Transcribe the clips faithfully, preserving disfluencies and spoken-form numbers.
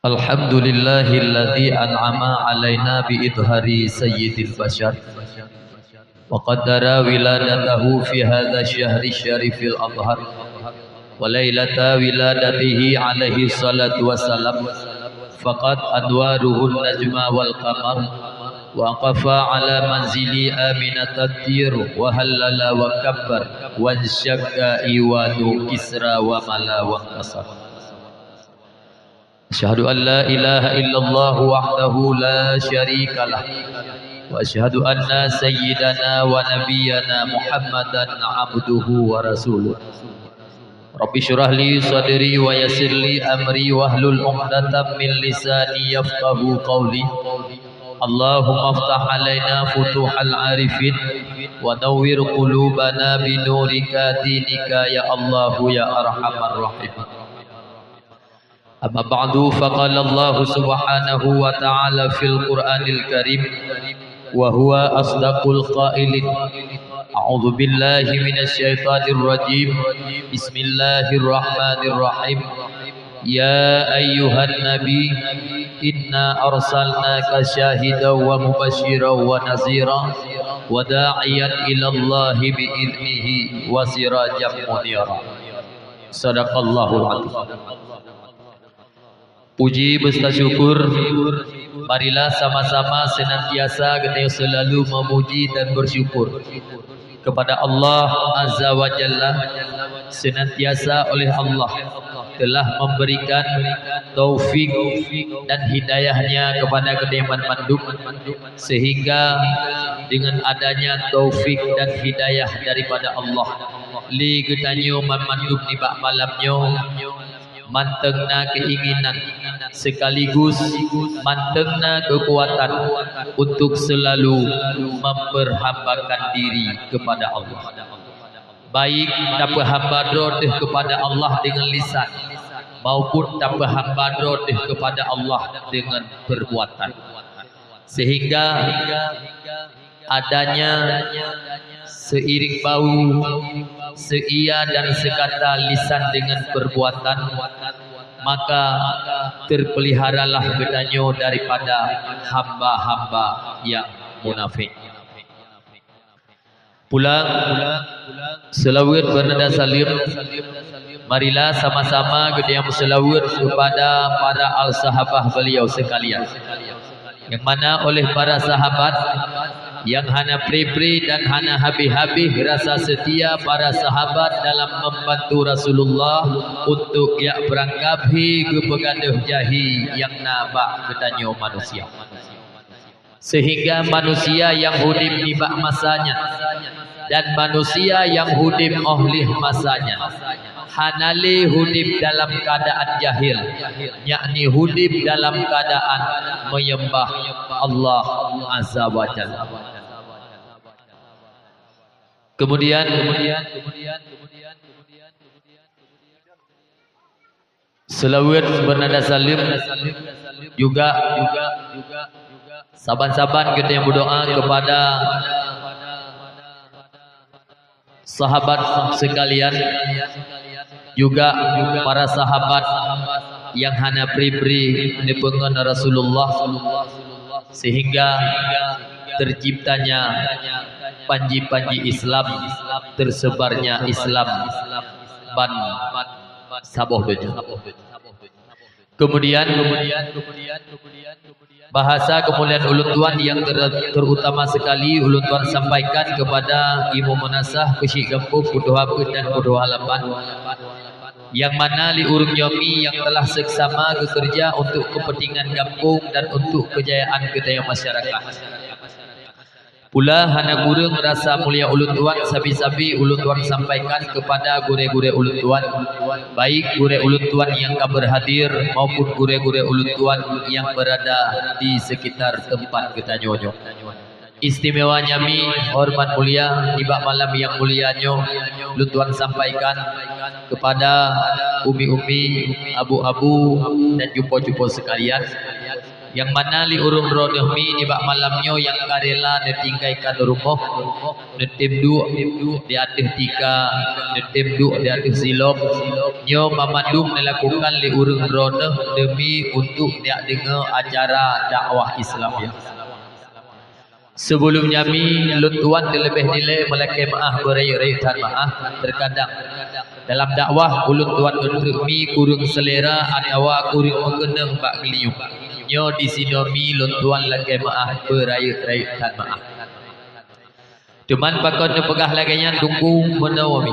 Alhamdulillahilladzi an'ama 'alaina bi idhari sayyidil bashar wa qaddara wiladatahu fi hadzal syahri syarifil adhar wa lailata wiladatihi 'alaihi salatu wassalam, faqad anwaruhun najma wal qamar, wa qafa 'ala manzili Aminatat tayr, wa hallala wa kabbar, wa syakka iwanu Kisra wa mala wa kasar. Asyhadu an la ilaha illallah wahdahu la syarikalah, wa asyhadu anna sayyidana wa nabiyyana Muhammadan abduhu wa rasuluh. Rabbi syrah li sadri wa yassir li amri wahlul 'uqdatam min lisani yafqahu qawli. Allahumma iftah 'alaina futuhal 'arifin wa nawwir qulubana bi nurika dinika ya Allahu ya arhamar rahimin. Amma ba'du, faqala Allahu subhanahu wa ta'ala fil Qur'anil Karim, wa huwa asdaqul qailin. A'udzu billahi minasy syaithanir rajim. Bismillahirrahmanirrahim. Ya ayyuhan nabi, inna arsalnaka syahidan wa mubasysyiran wa nazira, wa da'iyan ilallahi bi idznihi wa sirajan munira. Sadaqallahul adzim. Puji beserta syukur, marilah sama-sama senantiasa geutanyoe selalu memuji dan bersyukur kepada Allah Azza wa Jalla, senantiasa oleh Allah telah memberikan taufik dan hidayah-Nya kepada geutanyoe banmandum, sehingga dengan adanya taufik dan hidayah daripada Allah, lé geutanyoe banmandum nibak malam nyoe mantong na keinginan, sekaligus mantong na kekuatan untuk selalu memperhambakan diri kepada Allah. Baik tapeuhamba droe teuh kepada Allah dengan lisan, maupun tapeuhamba droe teuh kepada Allah dengan perbuatan. Sehingga adanya seiring bau, seia dan sekata lisan dengan perbuatan, maka terpeliharalah geutanyoe daripada hamba-hamba yang munafik. Pulang, seulaweuet beunada saleuem, marilah sama-sama geutanyoe meuseulaweuet keupada para al-sahabah beliau sekalian, nyang mana oleh para sahabat nyang hana pri-pri dan hana habéh-habéh rasa seutia para sahabat dalam membantu Rasulullah untuk jak peurangkab hi geupeugadôh jahi nyang na bak geutanyoe manusia. Sehingga manusia nyang udeb nibak masa nyan dan manusia nyang udeb óh lheueh masa nyan hana lé udeb dalam keuadaan jahil, yakni udeb dalam keuadaan meuyeumbah Allah Azza wa Jalla. Kemudian, seulaweuet beunada saleuem juga saban-saban geutanyoe meudoa keupada sahabat sekalian, juga para sahabat nyang hana pri-pri neupeungon Rasulullah, sehingga terciptanya panji-panji Islam, tersebarnya Islam ban saboh donya. Kemudian, bahasa keumuliaan ulôn tuan nyang ter-, terutama sekali ulôn tuan sampaikan kepada Ibu Meunasah, Keuchik Gampông, Putôh Apeuet dan Putôh Alapan, nyang mana lé ureuëng nyoe mi nyang telah seksama geukeureuja untuk keupeuntengan gampông dan untuk keujayaan geutanyoe masyarakat. Pula hana kureueng rasa mulia ulôn tuan sabe-sabe ulôn tuan sampaikan keupada gurée-gurée ulôn tuan, baik gurée ulôn tuan nyang ka beurhadir maupun gurée-gurée ulôn tuan nyang beurada di seukitar teumpat geutanyoe nyoe. Istimewa nyami horeumat mulia nibak malam nyang mulia nyoe, ulôn tuan sampaikan keupada umi-umi, abu-abu, dan cupo-cupo seukalian. Nyang mana lé ureuëng droeneueh mi nibak malam nyoe nyang ka rela neutinggai kan rumoh, neutem duek di ateueh tika, neutem duek di ateueh silop, nyoe mamandum neulakukan lé ureuëng droeneueh demi untuk neujak deungoe acara dakwah Islam nyan. Sibeulom nyan mi, lôn tuan teuleubeh dilée meulakée meuáh beurayeuk-rayeuk that meuáh. Teukadang dalam dakwah ulôn tuan eunteuk mi kureueng seulera atawa kureueng meukeunong bak geulinyueng. Nyoe disinoe mi lôn tuan lakée meuáh beurayeuk-rayeuk that meuáh. Teuma pakon neupeugah lagée nyan Teungku meunoe mi?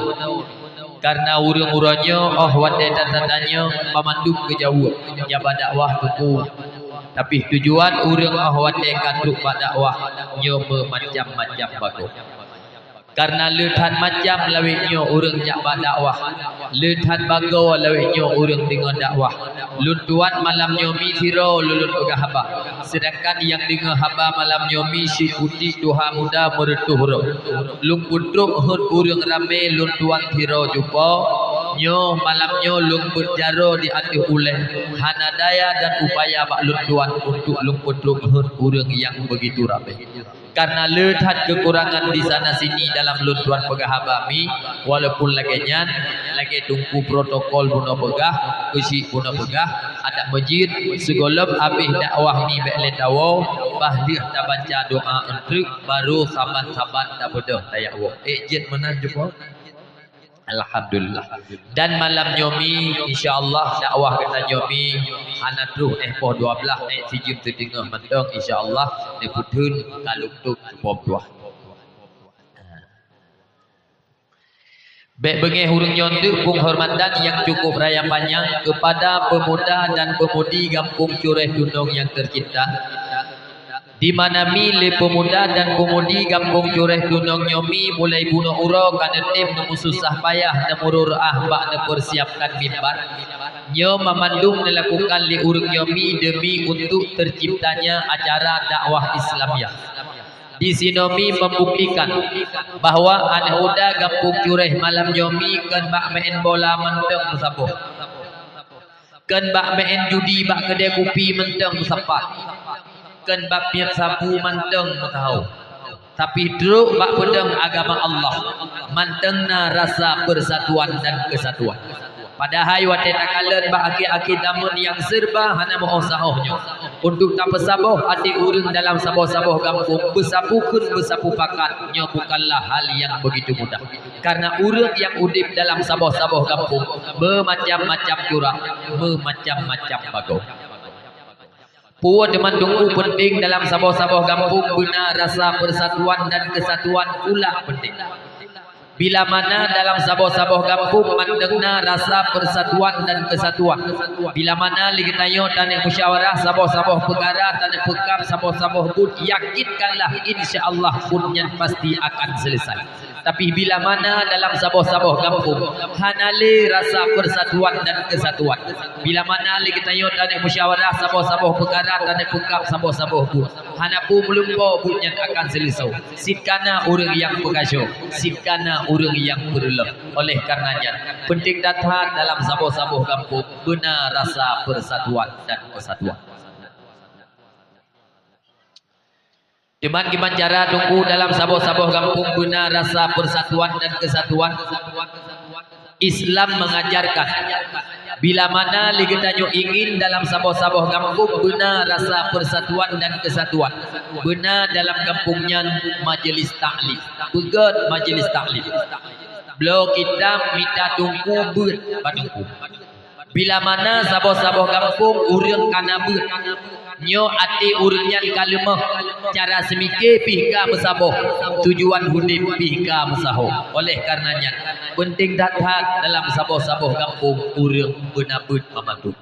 Kareuna ureuëng uroe nyoe óh watée that-that nyoe mamandum geujaweueb nyang bak dakwah Teungku. Tapi tujuan ureuëng óh watée ka trok bak dakwah nyoe meumacam-macam bagoe. Kareuna le that macam lawét nyoe ureuëng jak bak dakwah, le that bagoe lawét nyoe ureuëng deungoe dakwah. Lôn tuan malam nyoe mi sidroe lôn peugah haba, seudangkan nyang deungoe haba malam nyoe mi si putik tuha muda meureutoh droe. Lôn peutrok heuet ureuëng ramé lôn tuan sidroe jupo, nyoe malam nyoe lôn beuet jaroe di ateueh ulée, hana daya dan upaya bak lôn tuan untuk lôn peutrok heuet ureuëng nyang beugitu ramé. Kareuna le that keukurangan di sana sini dalam lôn tuan peugah haba mi, walaupun lagée nyan, lagée Teungku protokol bunoe peugah, keuchik bunoe peugah, adat meujeuet, sigohlom habéh dakwah mi bék lé tawoe, bah lheueh tabaca doa eunteuk, barô saban-saban tabeudôh tajak woe. Ék jeuet meunan jupo? Alhamdulillah. Dan malam nyoe mi, insya Allah, dakwah geutanyoe mi hana troh éh poh dua blaih, ék sijeuem teudeungoe mantong, insya Allah, neupeutheun ka lôn tôb teupom tuah. Bék beungéh ureuëng nyoe teuk peunghormatan nyang cukup raya panyang keupada peumuda dan peumudi gampông Cureh Tunong nyang teucinta. Di mana mi lé peumuda dan peumudi gampông Cureh Tunong nyoe mi mulai bunoe uroe ka neutem neumeususah payah neumurur ah bak neupeusiapkan mimbar. Nyoe mamandum neulakukan lé ureuëng nyoe mi demi untuk teuciptanya acara dakwah Islam nyan. Di sinoe mi membuktikan bahwa aneuk muda gampông Cureh malam nyoe mi kon bak meu'en bola mantong meusaboh. Kon bak meu'en judi bak keudée kupi mantong meusapat. Kon bak piep sabu mantong meusaho. Tapi trok bak peudong agama Allah, mantong na rasa persatuan dan kesatuan. Padahai watée takalon bak akhé-akhé zaman nyang serba hana meu'oh sahoh nyoe, untuk tapeusaboh até ureuëng dalam saboh-saboh gampông, beusapeue kheun beusapeue pakat, nyoe bukanlah hal nyang beugitu mudah. Kareuna ureuëng nyang udeb dalam saboh-saboh gampông meumacam-macam corak, meumacam-macam bagoe. Peue teuma Teungku peunteng dalam saboh-saboh gampông beuna rasa persatuan dan kesatuan ulak peunteng. Bila mana dalam saboh-saboh gampông mantong na rasa persatuan dan kesatuan, bila mana lé geutanyoe taneuk musyawarah saboh-saboh peukara, taneuk peukab saboh-saboh buet, yakinkanlah, insya Allah buet nyan pasti akan selesai. Tapi bila mana dalam saboh-saboh gampông hana lé rasa persatuan dan kesatuan, bila mana lé geutanyoe taneuk musyawarah saboh-saboh peukara, taneuk peukab saboh-saboh buet, hana peue meulumpoe buet nyan akan seuleusoe. Cit kana ureuëng nyang peukaso, cit kana ureuëng nyang peureuleueh. Oleh kareuna nyan, peunteng that-that dalam saboh-saboh gampông beuna rasa persatuan dan kesatuan. Teuma kiban cara Teungku dalam saboh-saboh gampông beuna rasa persatuan dan kesatuan. Islam mengajarkan, bila mana lé geutanyoe ingin dalam saboh-saboh gampông beuna rasa persatuan dan kesatuan, beuna dalam gampông nyan majeulis taklim. Peugét majeulis taklim. Bloe kitab mita Teungku beuet bak Teungku. Bila mana saboh-saboh gampông ureuëng ka na beuet, nyoe até ureuëng nyan ka leumoh, cara seumike pih ka meusaboh, tujuan udeb pih ka meusaho. Oleh kareuna nyan, peunteng that-that dalam saboh-saboh gampông ureuëng beuna beuet mamandum.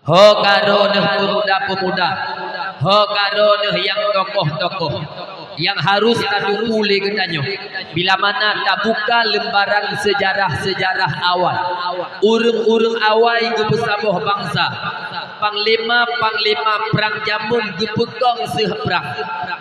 Ho ka droeneueh peumuda-peumuda, ho ka droeneueh nyang tokoh-tokoh, nyang harôh tateupeue lé geutanyoe, bila mana tabuka leumbaran seujarah-seujarah awai. Ureuëng-ureuëng awai geupeusaboh bansa, Panglima-panglima prang jameun geupeukong seueh prang.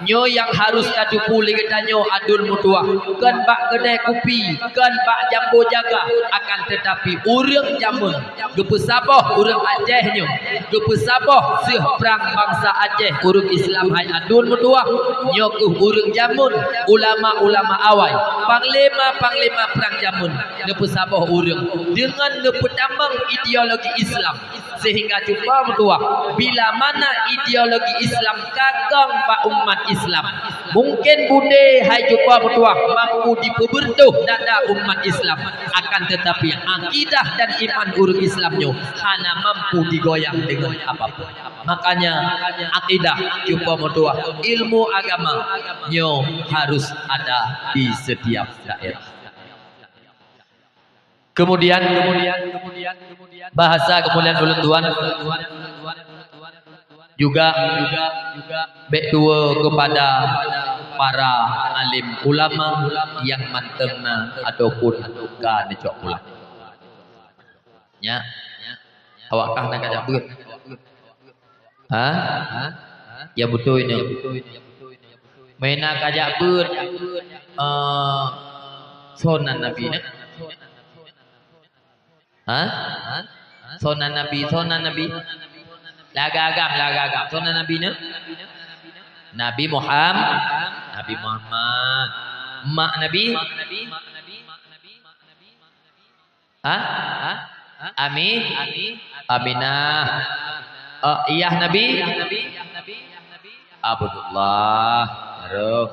Nyoe nyang harôh tateupeue lé geutanyoe aduen meutuwah. Kon bak keudè kupi, kon bak jambo jaga, akan teutapi ureuëng jameun geupeusaboh ureuëng Aceh nyoe, geupeusaboh seueh prang bansa Aceh ureuëng Islam hai aduen meutuwah, nyoe kheueh ureuëng jameun, ulama-ulama awai, panglima-panglima prang jameun, neupeusaboh ureuëng deungon neupeutamong ideologi Islam. Sehingga cuba meutuwah, bila mana ideologi Islam ka kong bak umat Islam, mungkin budé hai cuba meutuwah mampu dipeubeureutoh dada umat Islam. Akan teutapi, akidah dan iman ureuëng Islam nyoe hana mampu digoyang deungon apapun. Makanya, akidah cuba meutuwah, ilmu agama nyoe harôh ada di setiap daerah. Kemudian, kemudian, kemudian, bahasa kemudian ulôn tuan juga, juga, juga bék tuwoe kepada para alim ulama nyang mantong na ataupun ka neucok pulang. Nya, awak kah na ka jak beuet. Ha? Ya beutôi nyoe. Meunan ka jak beuet, eh, soe nan Nabi nyoe? Ha? Soe nan Nabi, soe nan Nabi? Lagak agam, lagak agam. Soe nan Nabi nyoe? Nabi Muham-, Nabi Muhammad. Mak Nabi? Ha? Ha? Ami? Aminah. Eh, iyah Nabi? Abdullah. Baru.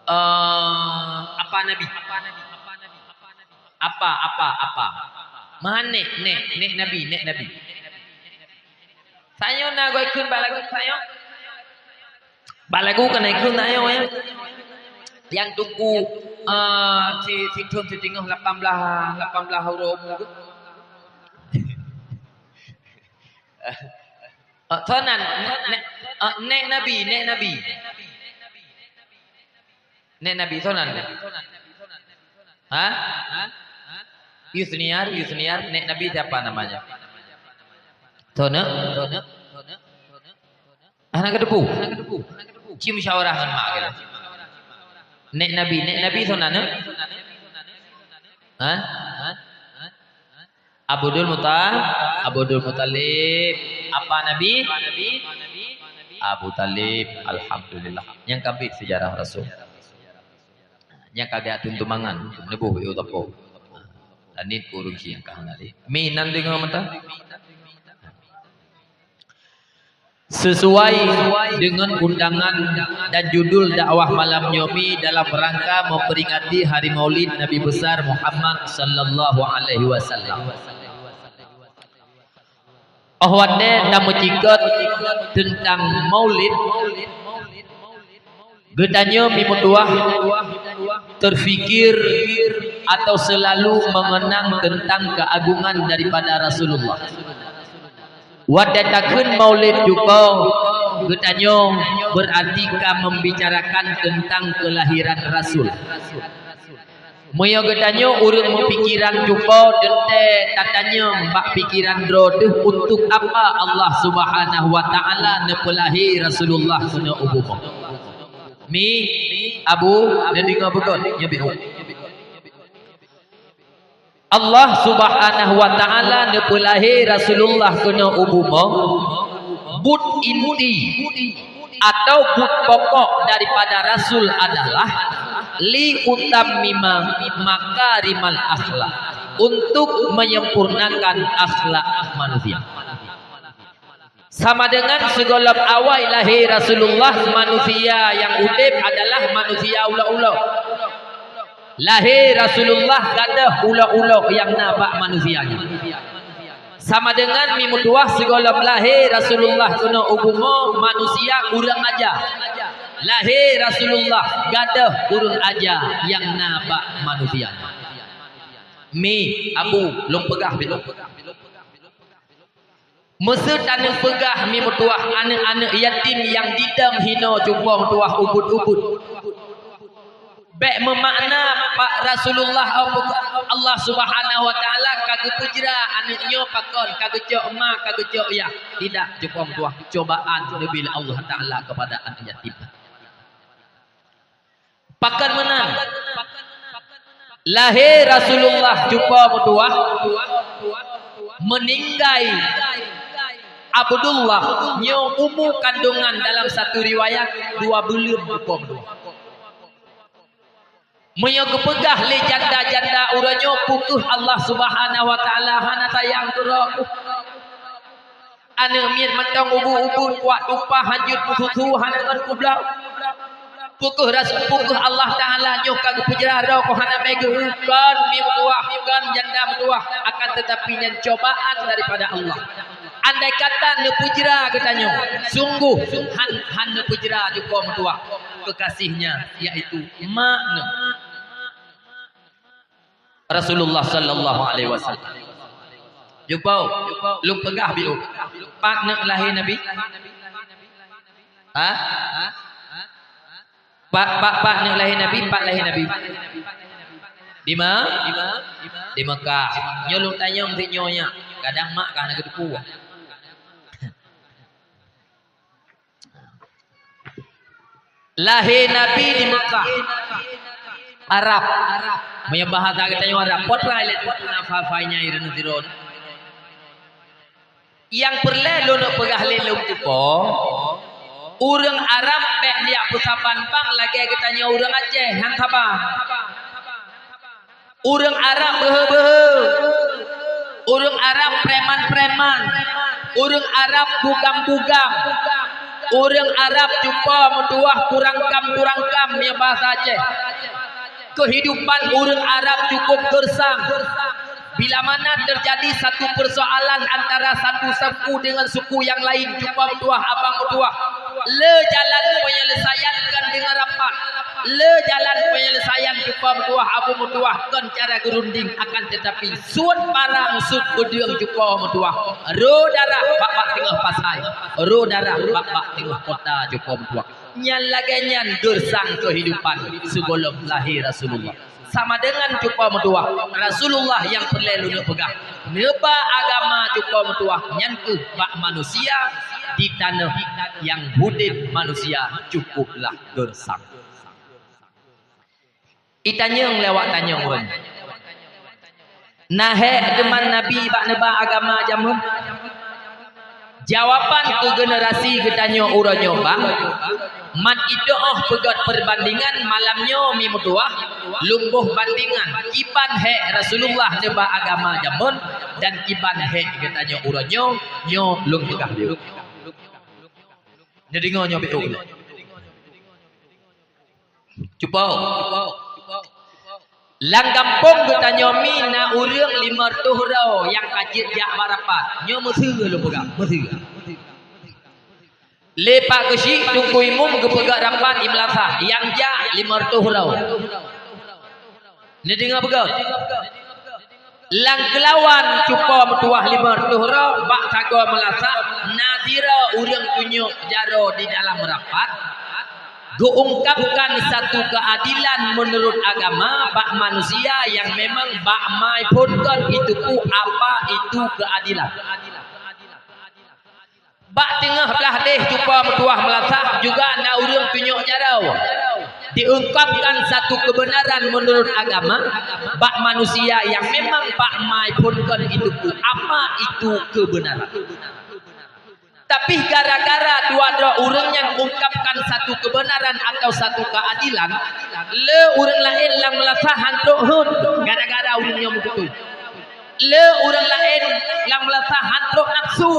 Eh, apa Nabi? Apa, apa, apa? Meuhan nèk, nèk, nèk Nabi, nèk Nabi. Tanyoe na goe kheun bak lagu tanyoe. Bak lagu keuneuk kheun tanyoe, ya. Nyang teungku, eh, si, si thon si teungoh lapan blah, lapan blah uroe umu tu. Eh, soe nan, nèk, nèk, eh, nèk Nabi, nèk Nabi. Nèk Nabi, soe nan? Ha? Yusniar, Yusniar, nèk Nabi siapa namanya? Soe nan? Hana kateupeue. Ci musyawarah ngon mak keuh. Nèk Nabi, nèk Nabi soe nan? Ha? Abdul Muta-, Abdul Muthalib. Apa Nabi? Abu Thalib. Alhamdulillah. Nyang ka bit sejarah Rasul. Nyang ka geutuntu mangan, neuboh yue toko. Lanét ureueng syiah ka hana lé. Mi nan deungoe mata. Sesuai dengan undangan dan judul dakwah malam nyoe mi dalam rangka memperingati Hari Maulid Nabi Besar Muhammad sallallahu alaihi wasallam. Óh watée tameucikot teuntang Maulid, geutanyoe mimeutuwah terfikir atau selalu mengenang tentang keagungan daripada Rasulullah. Watée takheun Maulid cuko, geutanyoe berarti ka membicarakan tentang kelahiran Rasul. Meunyoe geutanyoe ureuëng meupikiran cuko, teuntée tatanyong bak pikiran droe deuh, untuk apa Allah Subhanahu wa Ta'ala neupeulahé Rasulullah keunoe u bumoe? Mi, Abu, neudeungoe beugöt, nyoe bihu. Allah Subhanahu wa Ta'ala neupeulahé Rasulullah keunoe u bumoe, buet inti atau buet pokok daripada Rasul adalah liutammima makarimal akhlak, untuk menyempurnakan akhlak manusia. Sama dengan sigohlom awai lahé Rasulullah, manusia nyang udeb adalah manusia ulok-ulok. Lahé Rasulullah gadôh ulok-ulok nyang na bak manusia nyan. Sama dengan mimeutuwah sigohlom lahé Rasulullah keunoe u bumoe, manusia ureuëng aja. Lahé Rasulullah gadôh ureuëng aja nyang na bak manusia nyan. Mi, Abu, lôn peugah biloe. Meuseu taneupeugah mimeutuwah aneuëk-aneuëk yatim nyang didong hinoe cupo meutuwah ubit-ubit. Bék meumakna Pak Rasulullah, Allah Subhanahu wa Taala ka geupeujra aneuk nyoe pakon, ka geucok ma, ka geucok yah. Tidak, cupo meutuah, cobaan neubi lé Allah Taala kepada aneuk yatim. Pakon meunan? Lahé Rasulullah cupo meutuah, meuninggai Abdullah nyoe umu kandungan dalam satu riwayat dua buleuen cupo meutuah. Meunyoe geupeugah lé janda-janda uroe nyoe, peu kheueh Allah Subhanahu wa Taala hana sayang keu droe? Aneuk miet mantong ubeut-ubeut, kuat tumpah, hanjeuet meususu, hana kon peubloe. Peu kheueh ras-, peu kheueh Allah Taala nyoe ka geupeujra droe, kok hana bèe geuh? Kon mi meutuah, kon janda meutuah, akan tetapi nyan cobaan daripada Allah. Andai kata neupeujra geutanyoe, sungguh han, han neupeujra cupo meutuah kekasihnya, yaitu mak neuh. Rasulullah sallallahu alaihi wasallam. Cupo, lôn peugah biôh. Pat neuk lahé Nabi? Ha? Pat, pat, pat neuk lahé Nabi, pat lahé Nabi? Di ma? Di Mekah. Nyoe lôn tanyong si nyoe nyak. Kadang mak ka hana geuteupeue. Lahé Nabi di Mekah, Arab. Meunyoe bahasa geutanyoe Arab, pot lai lé teupeuna fa-fa nyang ireuen sidroe. Nyang peureulèe lôn peugah lé lôn cupo, ureueng Arab bèk liak peusaban bang lagèe geutanyoe ureueng Aceh, han saban. Ureueng Arab beuhe-beuhe, ureueng Arab preman-preman, ureueng Arab bugam-bugam, ureueng Arab cupo meutuah kurangkam-kurangkam, ya bahasa Aceh. Kehidupan ureueng Arab cukup gersang. Bila mana terjadi satu persoalan antara satu suku dengan suku yang lain, cupo meutuah, abang meutuah, le jalan penyelesaian kon deungon rapat. Le jalan penyelesaian cupo meutuah, abu meutuah, kon cara geurunding, akan tetapi suet parang suet peudeueng cupo meutuah, ro darah bak-bak teungoh pasai, ro darah bak-bak teungoh kota cupo meutuah. Nyan lagèe nyan gersang kehidupan sigohlom lahé Rasulullah. Sama dengan cupo meutuah, Rasulullah nyang peureulèe lôn peugah, neuba agama cupo meutuah nyan keuh bak manusia di tanoh nyang udép manusia cukuplah gersang. Itanyong lé awak tanyong ureueng, na hék teuma Nabi bak neuba agama jameun? Jawaban keu generasi geutanyoe uroe nyoe bang, mat itoh peugöt perbandingan malam nyoe mi meutuah, lôn boh bandingan kiban hék Rasulullah neuba agama jameun dan kiban hék geutanyoe uroe nyoe, nyoe lôn peugah lé. Neudeungoe nyoe baik-baik. Cupo. Lam gampông geutanyoe mi na ureueng limong reutôh droe nyang ka jeuet jak bak rapat. Nyoe meuseue lôn peugah, meuseue. Lé Pak Geuchik Teungku Imum geupeugah rapat di meulasah, nyang jak limong reutôh droe. Neudeungoe beugöt. Lam keulawan cupo meutuah limong reutôh droe bak sagoe meulasah, na sidroe ureueng tunyok jaroe di dalam rapat, geuungkapkan satu keadilan menurut agama bak manusia nyang memang bak mai phon kon jiteupeue apa itu keadilan. Bak teungoh blah deh cupo meutuah meulasah juga na ureueng tunyok jaroe. Diungkapkan satu kebenaran menurut agama bak manusia nyang memang bak mai phon kon jiteupeue apa itu kebenaran. Tapi gara-gara dua droe ureueng nyan ungkapkan satu kebenaran atau satu keadilan, le ureueng laén lam meulasah han trok hon gara-gara ureueng nyoe meututoe. Le ureueng laén lam meulasah han trok nafsu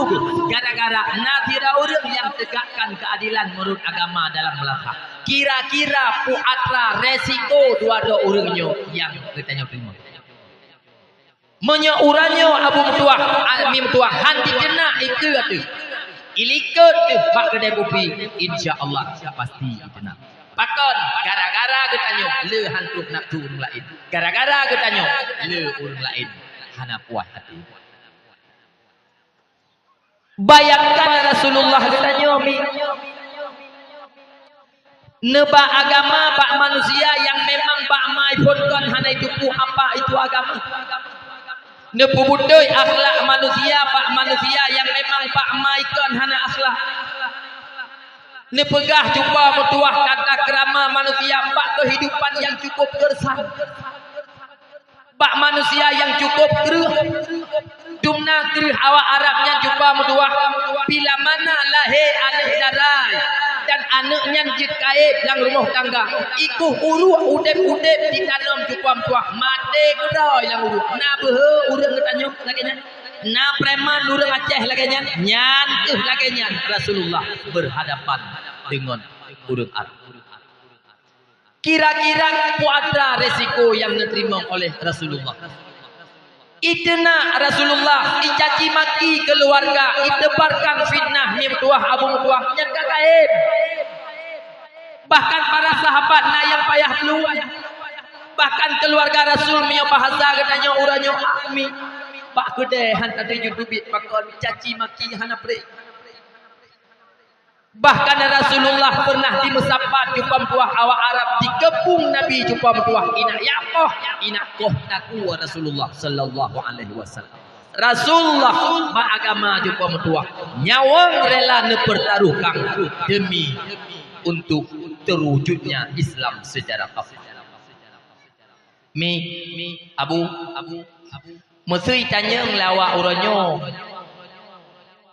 gara-gara na sidroe ureueng nyang tegakkan keadilan menurut agama dalam meulasah. Kira-kira peue atra resiko dua droe ureueng nyoe nyang geutanyoe teurimong? Meunyoe uroe nyoe abu meutuah, a, mi meutuah han jiteunak ikeue ateueh, ilikot teuh bak keudè kupi, insya Allah pasti jiteunak. Pakon? Gara-gara geutanyoe le han trok nafsu ureueng laén. Gara-gara geutanyoe le ureueng laén hana puas até. Bayangkan Rasulullah geutanyoe mi. Neuba agama bak manusia nyang memang bak ma phon kon hana jiteupeue apa itu agama. Neupeubeutôi akhlak manusia bak manusia nyang memang bak ma kon hana akhlak. Neupeugah cuba meutuah tata krama manusia bak keuhidupan nyang cukup geureusam. Bak manusia nyang cukup kreueh, dumna kreueh awak Arab nyan cuba meutuah, bila mana lahé aneuk dara dan aneuk nyan jeuet kayém lam rumoh tangga, i koh uruek udeb-udeb jitanom cuba meutuah, maté keudroe lam uruek. Na beuhe ureuëng geutanyoe lagée nyan? Na preman ureuëng Aceh lagée nyan? Nyan kheueh lagée nyan Rasulullah berhadapan dengan ureuëng Arab. Kira-kira peue atra resiko nyang neuteurimong oleh Rasulullah? Iteunak Rasulullah, icaci maki keuluwarga, itebarkan fitnah, meutuah abu meutuah, nyan ka kayém. Bahkan para sahabat na nyang payah teuh. Bahkan keuluwarga Rasul meunyoe bahasa geutanyoe uroe nyoe, ami, bak keudée han tatuju teubiet pakon, caci maki hana preh. Bahkan Rasulullah pernah dimeusapat cupa meutuah awak Arab, dikeupung Nabi cupa meutuah, "Inak ya koh, inak koh takue Rasulullah sallallahu alaihi wasallam." Rasulullah bak agama cupa meutuah, nyawöng rela neupeutaruhkan demi untuk terwujudnya Islam secara kafah. Mi, Abu, Abu, Abu. Meusui tanyong lé awak uroe nyoe.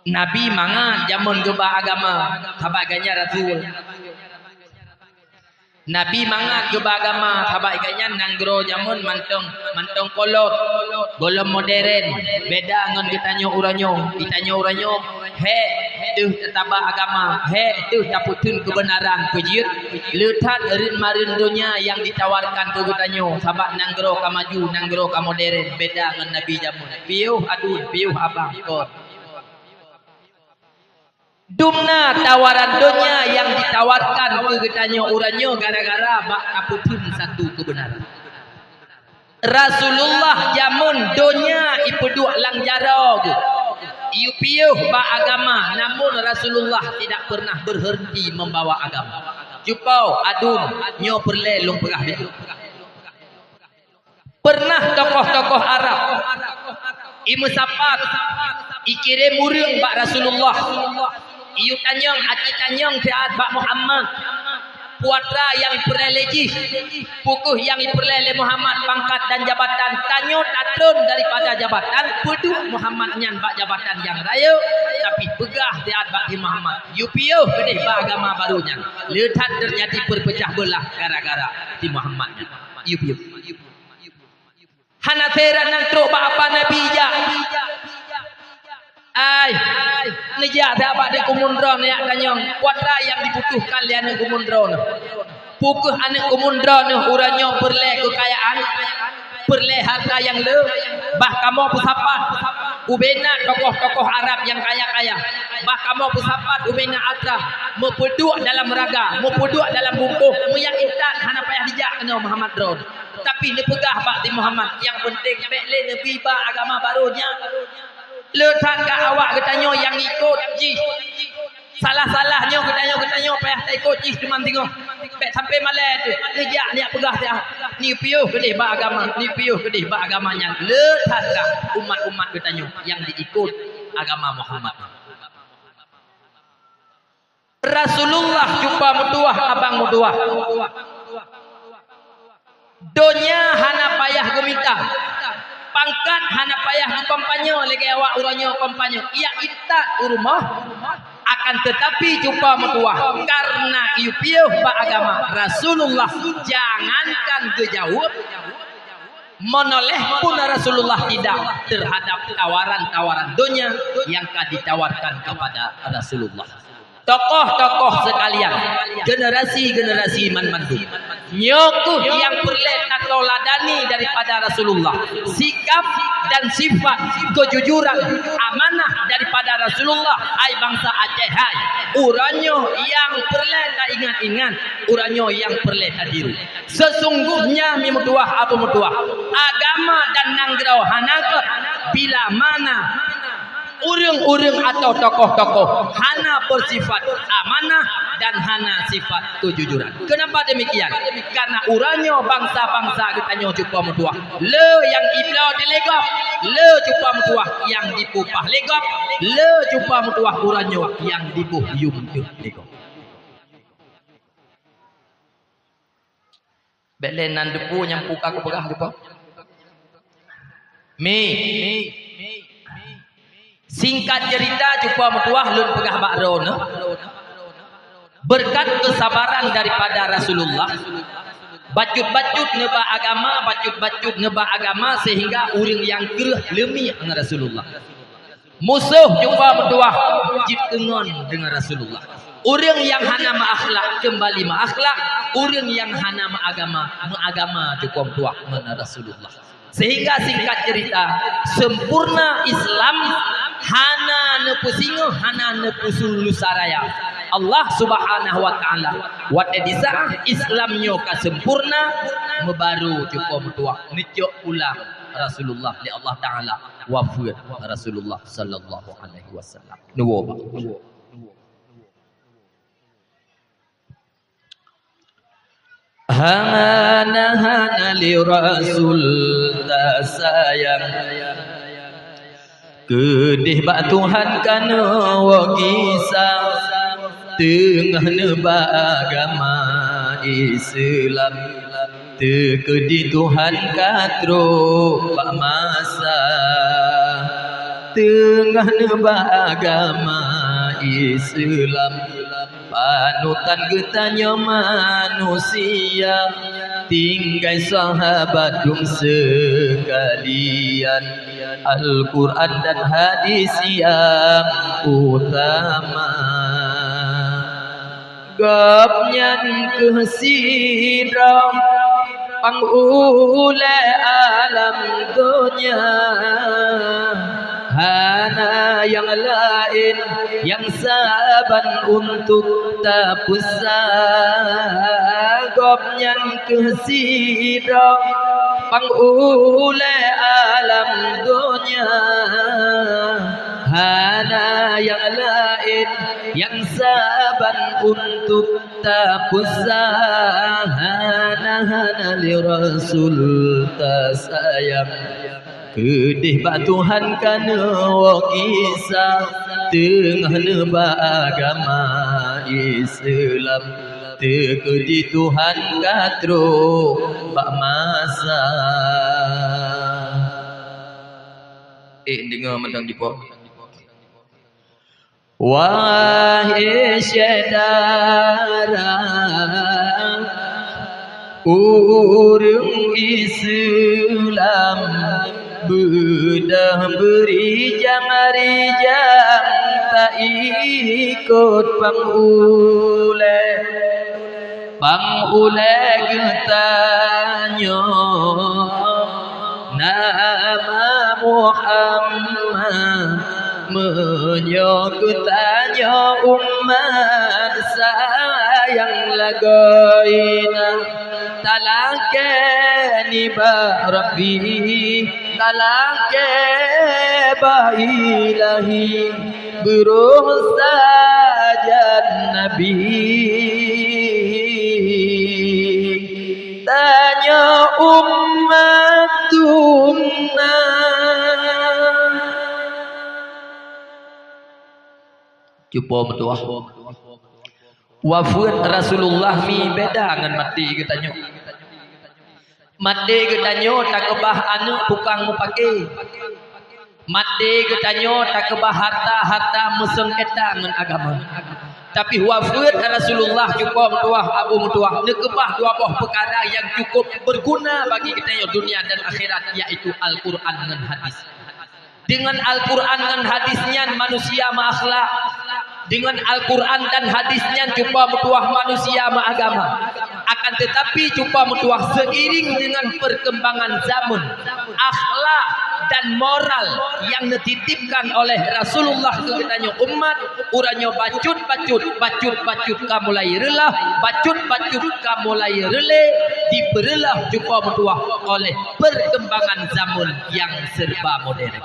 Nabi mangat jamén geuba agama, sahabat geuh nyan rasul. Nabi mangat geuba agama, sahabat geuh nyan nanggroe jamén mantong, mantong kolot, gohlom modern, beda ngon geutanyoe uroe nyoe. Geutanyoe uroe nyoe, hék teuh tataba agama, hék teuh tapeutheun keubeunaran, peujeuet. Le that reuën mareuën donya nyang ditawarkan keu geutanyoe, sahabat nanggroe ka maju, nanggroe ka modern, beda ngon Nabi jamén. Piôh aduen, piôh abang kon. Dumna tawaran donya nyang ditawarkan keu geutanyoe uroe nyoe gara-gara bak tapeutheun satu keubeunaran. Rasulullah jamén donya ipeuduek lam jaroe geuh, ipiôh bak agama, namun Rasulullah tidak pernah berhenti membawa agama. Cupo aduen, nyoe peureulée lôn peugah bak Pernah tokoh-tokoh Arab imeusapat, ikirém ureuëng bak Rasulullah. Iyue tanyong, aci tanyong siat bak Muhammad. Peue atra nyang ipeureulée lé jih, peu kheueh nyang ipeureulée lé Muhammad pangkat dan jabatan. Tanyoe tatron daripada jabatan, peuduek Muhammad nyan bak jabatan nyang rayeuk, tapi peugah siat bak si Muhammad, "Yue piôh keudeh bak agama barô nyan." Le that teujadi peupeucah beulah gara-gara si Muhammad nyan. Yue piôh. Hana seurat nan trok bak apa Nabi jak. Ai, neujak sahabat di kumun droe neujak tanyong, peue atra nyang dibutuhkan lé aneuëk kumun droe nyoe. Peu kheueh aneuëk kumun droe nyoe uroe nyoe peureulée keukayaan, peureulée hareuta nyang le, bah kamoe peusapat ubena tokoh-tokoh Arab nyang kaya-kaya, bah kamoe peusapat ubena atra, meupeuduek dalam raga, meupeuduek dalam bungkôh, meujak intat hana payah dijak keunoe Muhammad droe. Tapi neupeugah bak si Muhammad, nyang peunteng bék lé neubi ba agama barô nyan. Le that ka awak geutanyoe nyang ikot jih. Salah-salah nyoe geutanyoe, geutanyoe payah taikot jih teuma singoh. Bék sampai malée teuh. Neujak neujak peugah siat, "Ni piôh keudeh bak agama, ni piôh keudeh bak agama nyan." Le that ka umat-umat geutanyoe nyang diikot agama Muhammad. Rasulullah cuba meutuah, abang meutuah. Donya hana payah geumita, pangkat hana payah geukampanye lagée awak uroe nyoe kampanye, ia intat u rumoh. Akan tetapi cuba meutuah, karena ipiôh bak agama Rasulullah, jangankan geujaweueb, meunoléh pun Rasulullah tidak terhadap tawaran-tawaran donya yang ka ditawarkan kepada Rasulullah. Tokoh-tokoh sekalian, generasi-generasi man mandum, nyoe kheueh nyang peureulée tateuladani daripada Rasulullah. Sikap dan sifat kejujuran, amanah daripada Rasulullah, hai bansa Aceh hai. Uroe nyoe nyang peureulée taingat-ingat, uroe nyoe nyang peureulée tatiru. Sesungguhnya, mi meutuah, apa meutuah, agama dan nanggroe hana gét bila mana ureuëng-ureuëng atau tokoh-tokoh hana bersifat amanah dan hana sifat keujujuran. Kenapa demikian? Karena uroe nyoe bansa-bansa geutanyoe cuba meutuah, le nyang ibloe dilé gob, le cuba meutuah nyang dipeupah lé gob, le cuba meutuah uroe nyoe nyang diboh yum teuh lé gob. Bék lé nan deungoe nyang peue ka kupeugah deungoe. Mi. Singkat cerita, cuba meutuah lôn peugah bak droeneuh. Berkat kesabaran daripada Rasulullah, bacut-bacut neuba agama, bacut-bacut neuba agama, sehingga ureuëng nyang kreueh leumiek ngon Rasulullah. Musoh cuba meutuah jeuet keungon deungon Rasulullah. Ureuëng nyang hana meuakhlak keumbali meuakhlak, ureuëng nyang hana meuagama, meuagama cuba meutuah ngon Rasulullah. Sehingga singkat cerita, sempurna Islam hana neupeusingoh, hana neupeusulusaraya. Allah Subhanahu wa Ta'ala, watée di saat Islam nyoe ka sempurna, meubaru cuba meutuah neucok pulang Rasulullah lé Allah Ta'ala. Wafeuet Rasulullah sallallahu alaihi wasallam. Nuwoe bak. Hana, hana lé Rasul tasayang. Keudeh bak Tuhan ka neuwoe gisa, teungoh neuba agama Islam. Teukeudi Tuhan ka trok bak masa, teungoh neuba agama Islam. Panutan geutanyoe manusia, tinggai sahabat dum seukalian, Al-Quran dan hadis nyang utama. Gobnyan kheueh sidroe panghulée alam donya, hana nyang laén nyang saban untuk tapeusa. Gobnyan kheueh sidroe panghulée alam donya, hana nyang laén nyang saban untuk tapeusa. Hana, hana lé Rasul tasayang. Keudeh bak Tuhan ka neuwoe gisa, teungoh neuba agama Islam. Teukeudi Tuhan ka trok bak masa. Eh, deungoe mantong jipo. Wahai syedara ureuëng Islam, beudôh beurijang-rijang taikot panghulée. Panghulée geutanyoe nama Muhammad. Meunyoe geutanyoe umat sayang lagoina, talakée nibak Rabbi, talakée bak Ilahi. Beurôh sajan Nabi, tanyoe umat sunna. Cupo meutuah. Wafeuet Rasulullah mi beda ngon maté geutanyoe. Maté geutanyoe takeubah aneuëk tukang meupaké. Maté geutanyoe takeubah harta-harta meuseungketa ngon agama. Tapi wafeuet Rasulullah cukup meutuah, Abu meutuah, neukeubah dua boh peukara nyang cukup beuguna bagi geutanyoe dunia dan akhirat, yaitu Al-Quran ngon hadis. Deungon Al-Quran ngon hadis nyan manusia meuakhlak. Deungon Al-Quran dan hadis nyan cuba meutuah manusia meuagama. Akan tetapi cuba meutuah seiring dengan perkembangan zaman, akhlak dan moral nyang neutitipkan oleh Rasulullah keu geutanyoe umat, uroe nyoe bacut-bacut, bacut-bacut ka mulai reulah, bacut-bacut ka mulai reulée, dipeureulah cuba meutuah oleh perkembangan zaman nyang serba modern.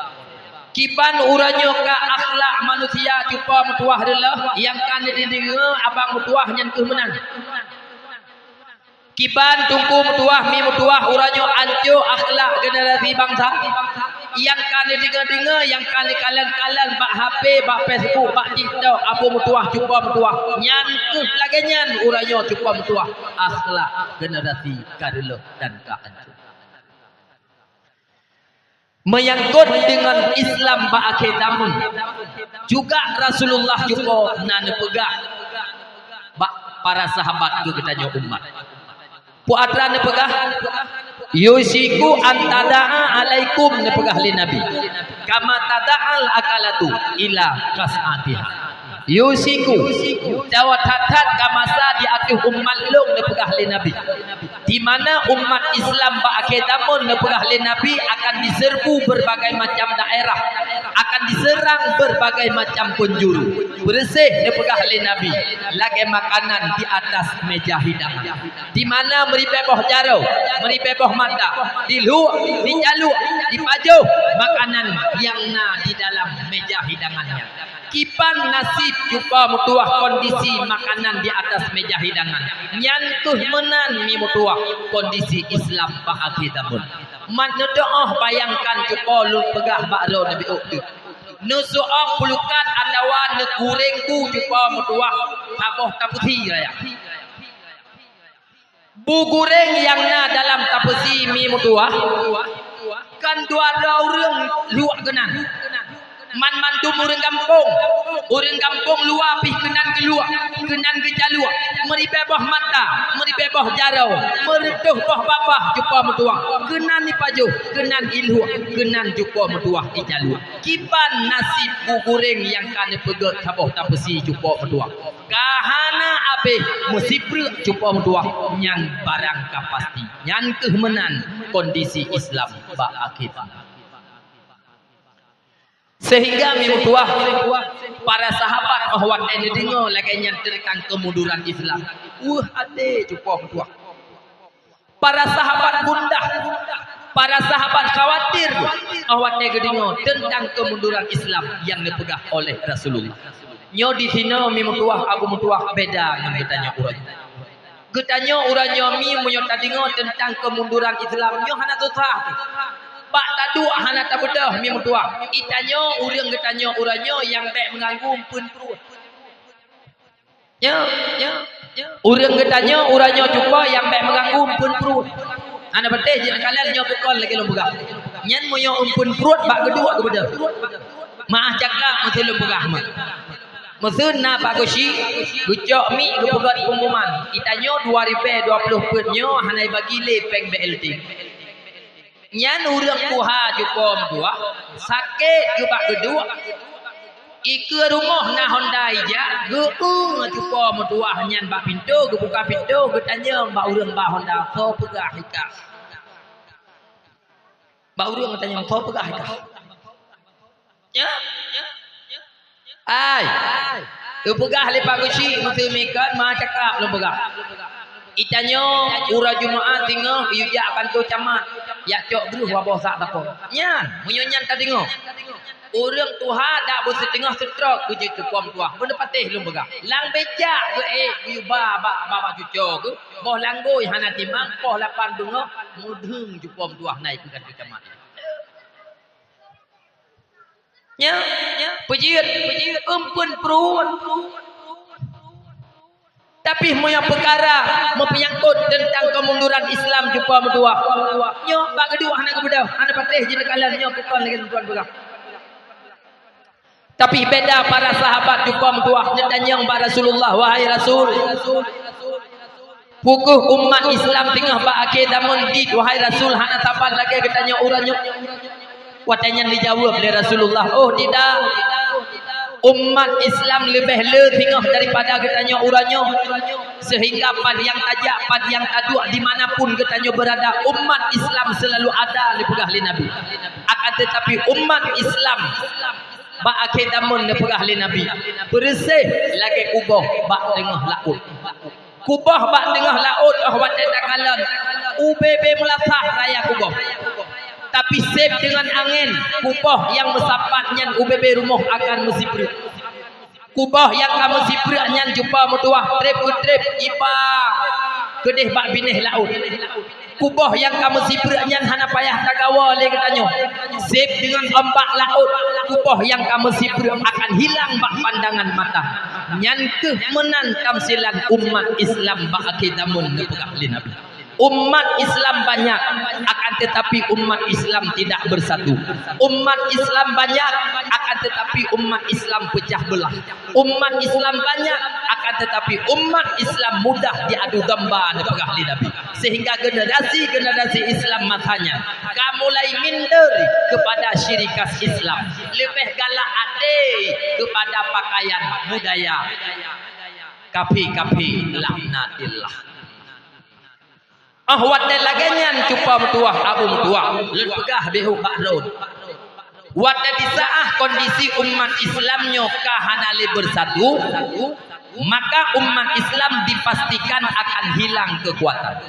Kiban uroe nyoe ka akhlak manusia cupo meutuwah reuloh, nyang ka neudeungoe abang meutuwah nyan keuh meunan. Kiban teungku meutuwah, mi meutuwah uroe nyoe ancô akhlak generasi bansa. Nyang ka neudeungoe-deungoe, nyang ka neukalon-kalon bak H P, bak Facebook, bak TikTok, abu meutuwah, cupo meutuwah. Nyan keuh lagée nyan uroe nyoe cupo meutuwah akhlak generasi ka reuloh dan ka ancô. Meunyangkot deungon Islam bak akhé zaman, juga Rasulullah cupo na neupeugah bak para sahabat keu geutanyoe umat. Peue atra neupeugah? "Yusyiku an tada'a alaikum," neupeugah lé Nabi, "kama tada'al akalatu ila qas'atiha." Yusiku, jaweueb that-that ka masa di ateueh umat lôn neupeugah lé Nabi. Di mana umat Islam bak akhé zaman neupeugah lé Nabi akan diserbu berbagai macam daerah, akan diserang berbagai macam penjuru. Beureuséh neupeugah lé Nabi, lagée makanan di atas meja hidangan. Di mana meuribée boh jaroe, meuribée boh mata, diluek, dicaluek, dipajoh makanan nyang na di dalam meja hidangan nyan. Kiban nasib cupo meutuwah kondisi makanan di atas meja hidangan. Nyan keuh meunan mi meutuwah kondisi Islam bak akhé zaman. Mat neudoh bayangkan cupo lôn peugah bak droe neubi ôk teuk. Neusoe pulukat atawa neugureng bu cupo meutuwah saboh tapeusi raya. Bu gureng nyang na dalam tapeusi mi meutuwah, kan dua droe ureuëng luek keunan. Man mandum ureuëng gampông, ureuëng gampông luwa pih keunan geuluek, keunan geucaluek, meuribée boh mata, meuribée boh jaroe, meureutoh boh babah cupo meutuwah, keunan ipajoh, keunan iluek, keunan cupo meutuwah icaluek. Kiban nasib bu gureng nyang ka neupeugét saboh tapeusi cupo meutuwah. Ka hana abéh meusipreuk cupo meutuwah, nyan barang ka pasti. Nyan keuh meunan kondisi Islam bak akhé zaman. Sehingga mi meutuwah, para sahabat óh watée neudeungoe lagée nyan teuntang kemunduran Islam, weueh até cupo meutuwah. Para sahabat gundah, para sahabat khawatir óh watée geudeungoe teuntang kemunduran Islam nyang neupeugah oleh Rasulullah. Nyoe disinoe mi meutuwah, abu meutuwah beda ngon geutanyoe uroe nyoe. Geutanyoe uroe nyoe mi meunyoe tadeungoe teuntang kemunduran Islam nyoe hana susah. Bak taduek hana tabeudôh mi meutuwah. Geutanyoe ureuëng geutanyoe uroe nyoe nyang bék meuganggu eumpeuen pruet. Nyoe, nyoe, nyoe. Ureuëng geutanyoe uroe nyoe cupo nyang bék meuganggu eumpeuen pruet. Hana patéh jih neukalon nyoe bukon lagée lôn peugah. Nyan meunyoe eumpeuen pruet bak geuduek geubeudôh. Meu'ah cakap meuteulôn peugah meuh. Meuseuen na bak geusyik, geucok mic geupeugét pengumuman. Geutanyoe dua ribée dua ploh peuet nyoe hana jibagi lé péng B L T. Nyan ureuëng tuha cupo meutuwah, sakét geuh bak geuduek, ikeue rumoh na honda ijak, geupeue cupo meutuwah nyan bak pintoe, geubuka pintoe, geutanyong bak ureuëng ba honda, "Soe peugah ikah?" Bak ureuëng geutanyong, "Soe peugah ikah?" Nyoe, nyoe, nyoe. Ai, geupeugah lé Pak Geuchik meuteumé kon meu'ah cakap lôn peugah. Geutanyoe uroe Jumaat singoh geuyue jak kantô camat, jak cok breueh waboh sak sapo. Nyan, meunyoe nyan tadeungoe. Ureuëng tuha dak beusiteungoh seutrok keu jeuet cupo meutuwah, beuneupatéh lôn peugah. Lam béjak geuék geuyue ba bak babah cuco geuh, boh langgôi hana timang, poh lapan beungoh meudeueng cupo meutuwah na ikeue kantô camat. Nyoe, nyoe, peujeuet, peujeuet, eumpeuen pruet. Tapi meunyoe peukara meupeunyangkot teuntang kemunduran Islam cupo meutuwah, nyoe bak geuduek hana geubeudôh, hana patéh jih neukalon nyoe bukon lagée lôn tuan peugah. Tapi beda para sahabat cupo meutuwah, neutanyong bak Rasulullah, "Wahai Rasul, peu kheueh umat Islam teungoh bak akhé zaman jih, wahai Rasul, hana saban lagée geutanyoe uroe nyoe?" Watée nyan dijaweueb lé Rasulullah, "Oh tidak, umat Islam leubeh le singoh daripada geutanyoe uroe nyoe, sehingga pat nyang tajak, pat nyang taduek, di mana pun geutanyoe beurada, umat Islam seulalu ada," neupeugah lé Nabi. Akan teutapi umat Islam bak akhé zaman neupeugah lé Nabi, beureuséh lagée kuboh bak teungoh laôt. Kuboh bak teungoh laôt óh watée takalon, ubé-bé meulasah raya kuboh. Tapi sép deungon angén, kuboh nyang meusapat nyan ubé-bé rumoh akan meusipreuk. Kuboh nyang ka meusipreuk nyan cupa meutuwah trép keu trép iba keudeh bak binéh laôt. Kuboh nyang ka meusipreuk nyan hana payah tagawa lé geutanyoe. Sép deungon ombak laôt, kuboh nyang ka meusipreuk akan hilang bak pandangan mata. Nyan kheueh meunan tamsilan umat Islam bak akhé zaman neupeugah lé Nabi. Umat Islam banyak, akan tetapi umat Islam tidak bersatu. Umat Islam banyak, akan tetapi umat Islam pecah belah. Umat Islam banyak, akan tetapi umat Islam mudah diadu domba, neupeugah lé Nabi. Sehingga generasi-generasi Islam masanya ka mulai minder kepada syirikas Islam, leubeh galak até kepada pakaian budaya kafé-kafé, laknatillah. Óh watée lagée nyan cupa meutuwah, abu meutuwah, lôn peugah beuh bak droe. Watée disaát kondisi umat Islam nyoe ka hana lé beusatu, maka umat Islam dipastikan akan hilang keukuatan.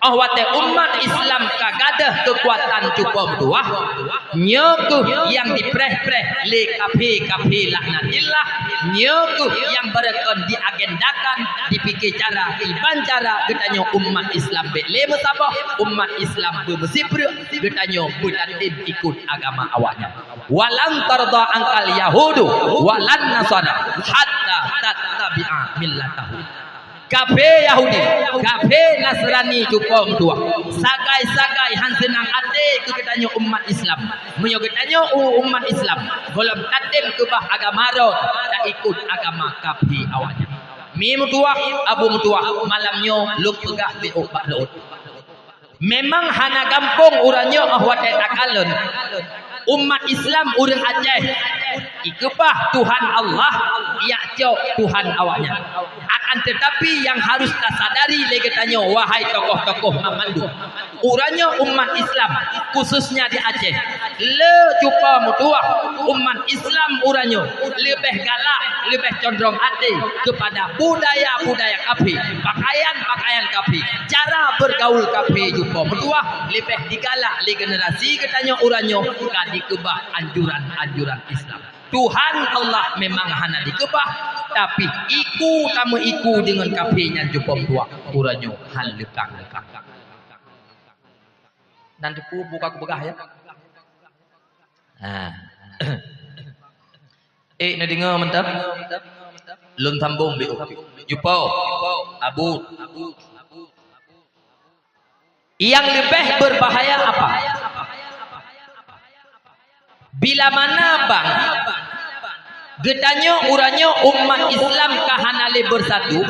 Óh watée umat Islam ka gadôh keukuatan cupa meutuwah, nyoe kheueh nyang dipreh-preh lé kafé-kafé laknatillah, nyoe kheueh nyang barokon diagendakan, dipike cara, kiban cara geutanyoe umat Islam bék lé meusaboh, umat Islam beumeusipreuk, geutanyoe beutatem ikot agama awaknyan. "Walan tardha ankal yahudu walan nasara hatta tattabi'a millatahum." Kafé Yahudi, kafé Nasrani cupa meutuwah, sagai-sagai han seunang até keu geutanyoe umat Islam. Meunyoe geutanyoe u-, umat Islam gohlom tatem keubah agama droe, taikot agama kafé awaknyan. Mi meutuwah, abu meutuwah, malam nyoe lôn peugah beuh bak droe. Memang hana gampông uroe nyoe óh watée takalon umat Islam ureuëng Aceh ikeubah Tuhan Allah, jak cok Tuhan awaknyan. Akan tetapi nyang harus tasadari lé geutanyoe, wahai tokoh-tokoh mamandum, uroe nyoe umat Islam, khususnya di Aceh, le cupa meutuwah, umat Islam uroe nyoe leubeh galak, leubeh condrong até keupada budaya-budaya kafé, pakaian-pakaian kafé, cara beurgaul kafé cupa meutuwah, leubeh digalak lé generasi geutanyoe uroe nyoe ka dikeubah anjuran-anjuran Islam. Tuhan Allah memang hana dikeubah, tapi iku tameuiku deungon kafé nyan cupa meutuwah uroe nyoe han leukang-leukang. Nan teupeue buka kupeugah, ya? Ha. Eh, neudeungoe mantap? Lôn sambong beuh. Cupa, abu. Nyang leubeh beubahaya apa? Bila mana bang geutanyoe uroe nyoe umat Islam ka hana lé beusatu,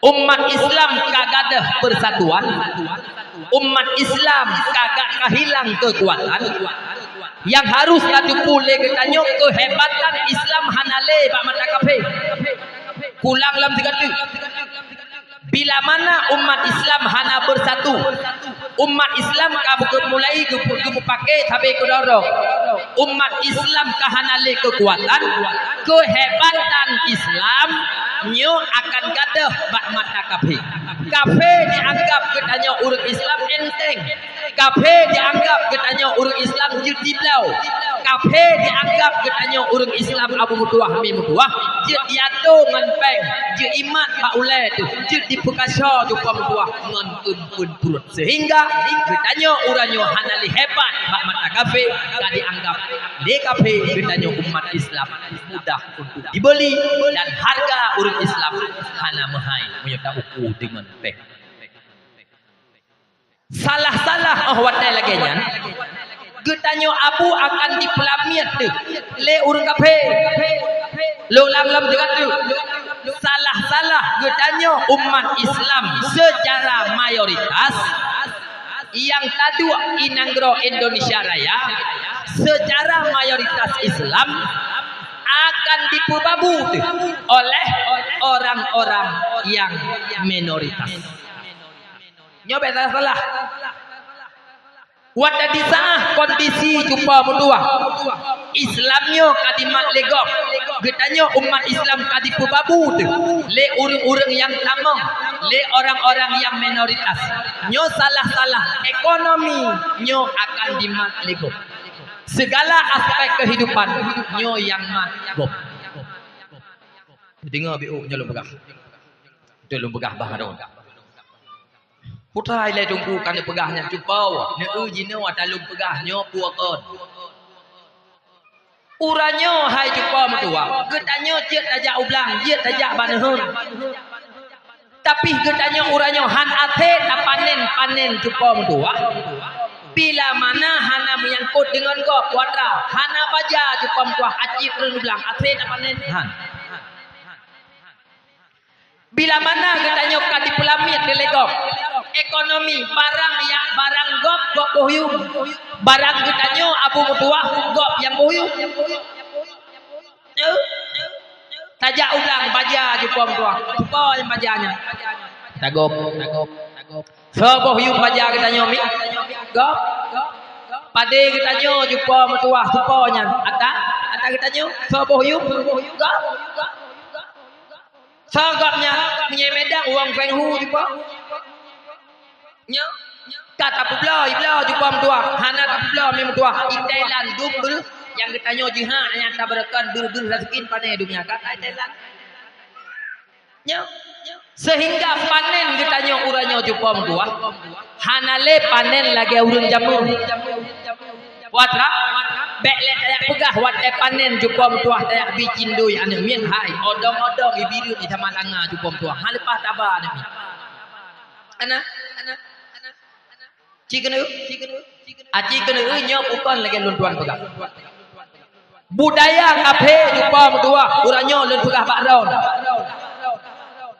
umat Islam ka gadôh peusatuan, umat Islam ka, ka, ka hilang keukuatan, nyang harôh tateupeue lé geutanyoe keuhebatan Islam hana lé bak mata kafé. Kulang lom sigoe teuk. Bila mana umat Islam hana beusatu, umat Islam ka geu-, mulai geu-, geumeupaké sabe keudroe-droe, umat Islam ka hana lé keukuatan, keuhebatan Islam nyoe akan gadôh bak mata kafé. Kafé jianggab geutanyoe ureuëng Islam enteng. Kafé jianggab geutanyoe ureuëng Islam jeuet jibloe. Kafé jianggab geutanyoe ureuëng Islam abu meutuwah, mi meutuwah, jeuet jiatô ngon péng, jeuet jimat bak ulée teuh, jeuet jipeukasoe cupa meutuwah ngon eumpeuen pruet. Sehingga geutanyoe uroe nyoe hana lé hebat bak mata kafé, ka jianggab lé kafé geutanyoe umat Islam mudah untuk dibeli dan hareuga ureuëng Islam hana meuhai meunyoe ta-uku deungon péng. Salah-salah óh watée lagée nyan, geutanyoe abu akan jipeulamiet teuh lé ureuëng kafé. Lôn ulang lom sigoe teuk, salah-salah geutanyoe umat Islam seucara mayoritas nyang taduek di nanggroe Indonesia Raya, seucara mayoritas Islam akan jipeubabu teuh oleh orang-orang nyang minoritas. Nyoe bék salah-salah. Watée disaát kondisi cupa meutuwah, Islam nyoe ka jimat lé gob, geutanyoe umat Islam ka jipeubabu teuh lé ureuëng-ureuëng nyang tamong, lé orang-orang nyang minoritas. Nyoe salah-salah ekonomi, nyoe akan dimat lé gob. Segala aspek kehidupan, nyoe nyang mat gob. Deungoe beu nyoe lôn peugah. Lôn peugah bah droe. Putra ilée teungku ka neupeugah nyan cupo, neu-eu jinoe ata lôn peugah nyoe peue kon. Uroe nyoe hai cupo meutuwah, geutanyoe jeuet tajak u blang, jeuet tajak bak neuheun. Tapi geutanyoe uroe nyoe han até tapanen-panen cupo meutuwah. Bila mana hana meunyangkot deungon gob, putra, hana baja cupo meutuwah, aci treun u blang, até tapanen han. Bila mana geutanyoe ka dipeulamiet lé gob, ekonomi, barang nyang barang gob, gob boh yuem. Barang geutanyoe abu meutuwah, gob nyang boh yuem. Tajak u blang baja cupo meutuwah, cupo nyang baja nyan. Tagob, tagob, tagob. Soe boh yuem baja geutanyoe mi? Gob. Padé geutanyoe cupo meutuwah, cupo nyan. Ata, ata geutanyoe soe boh yuem? Gob. Soe gob nyan? Meunyoe Medan, Wang Fenghu cupo. Nyoe ka tapeubloe, ibloe cupo meutuwah, hana tapeubloe mi meutuwah. I Thailand dum beuh nyang geutanyoe jihak nyang tabeureukan beuh-beuh raseukin pané dum nyan ka i Thailand. Nyoe sehingga panen geutanyoe uroe nyoe cupo meutuwah hana lé panen lagée ureuëng jameun. Putra, bék lé tajak peugah watée panen cupo meutuwah tajak bi cindoi aneuëk miet hai, odong-odong i bireuen i sama langa cupo meutuwah. Ha leupah taba aneuëk miet. Ana, ana, ana, ana. Ci keuneuk? Aci keuneuk nyoe bukon lagée lôn tuan peugah. Budaya kafé cupo meutuwah uroe nyoe lôn peugah bak droe.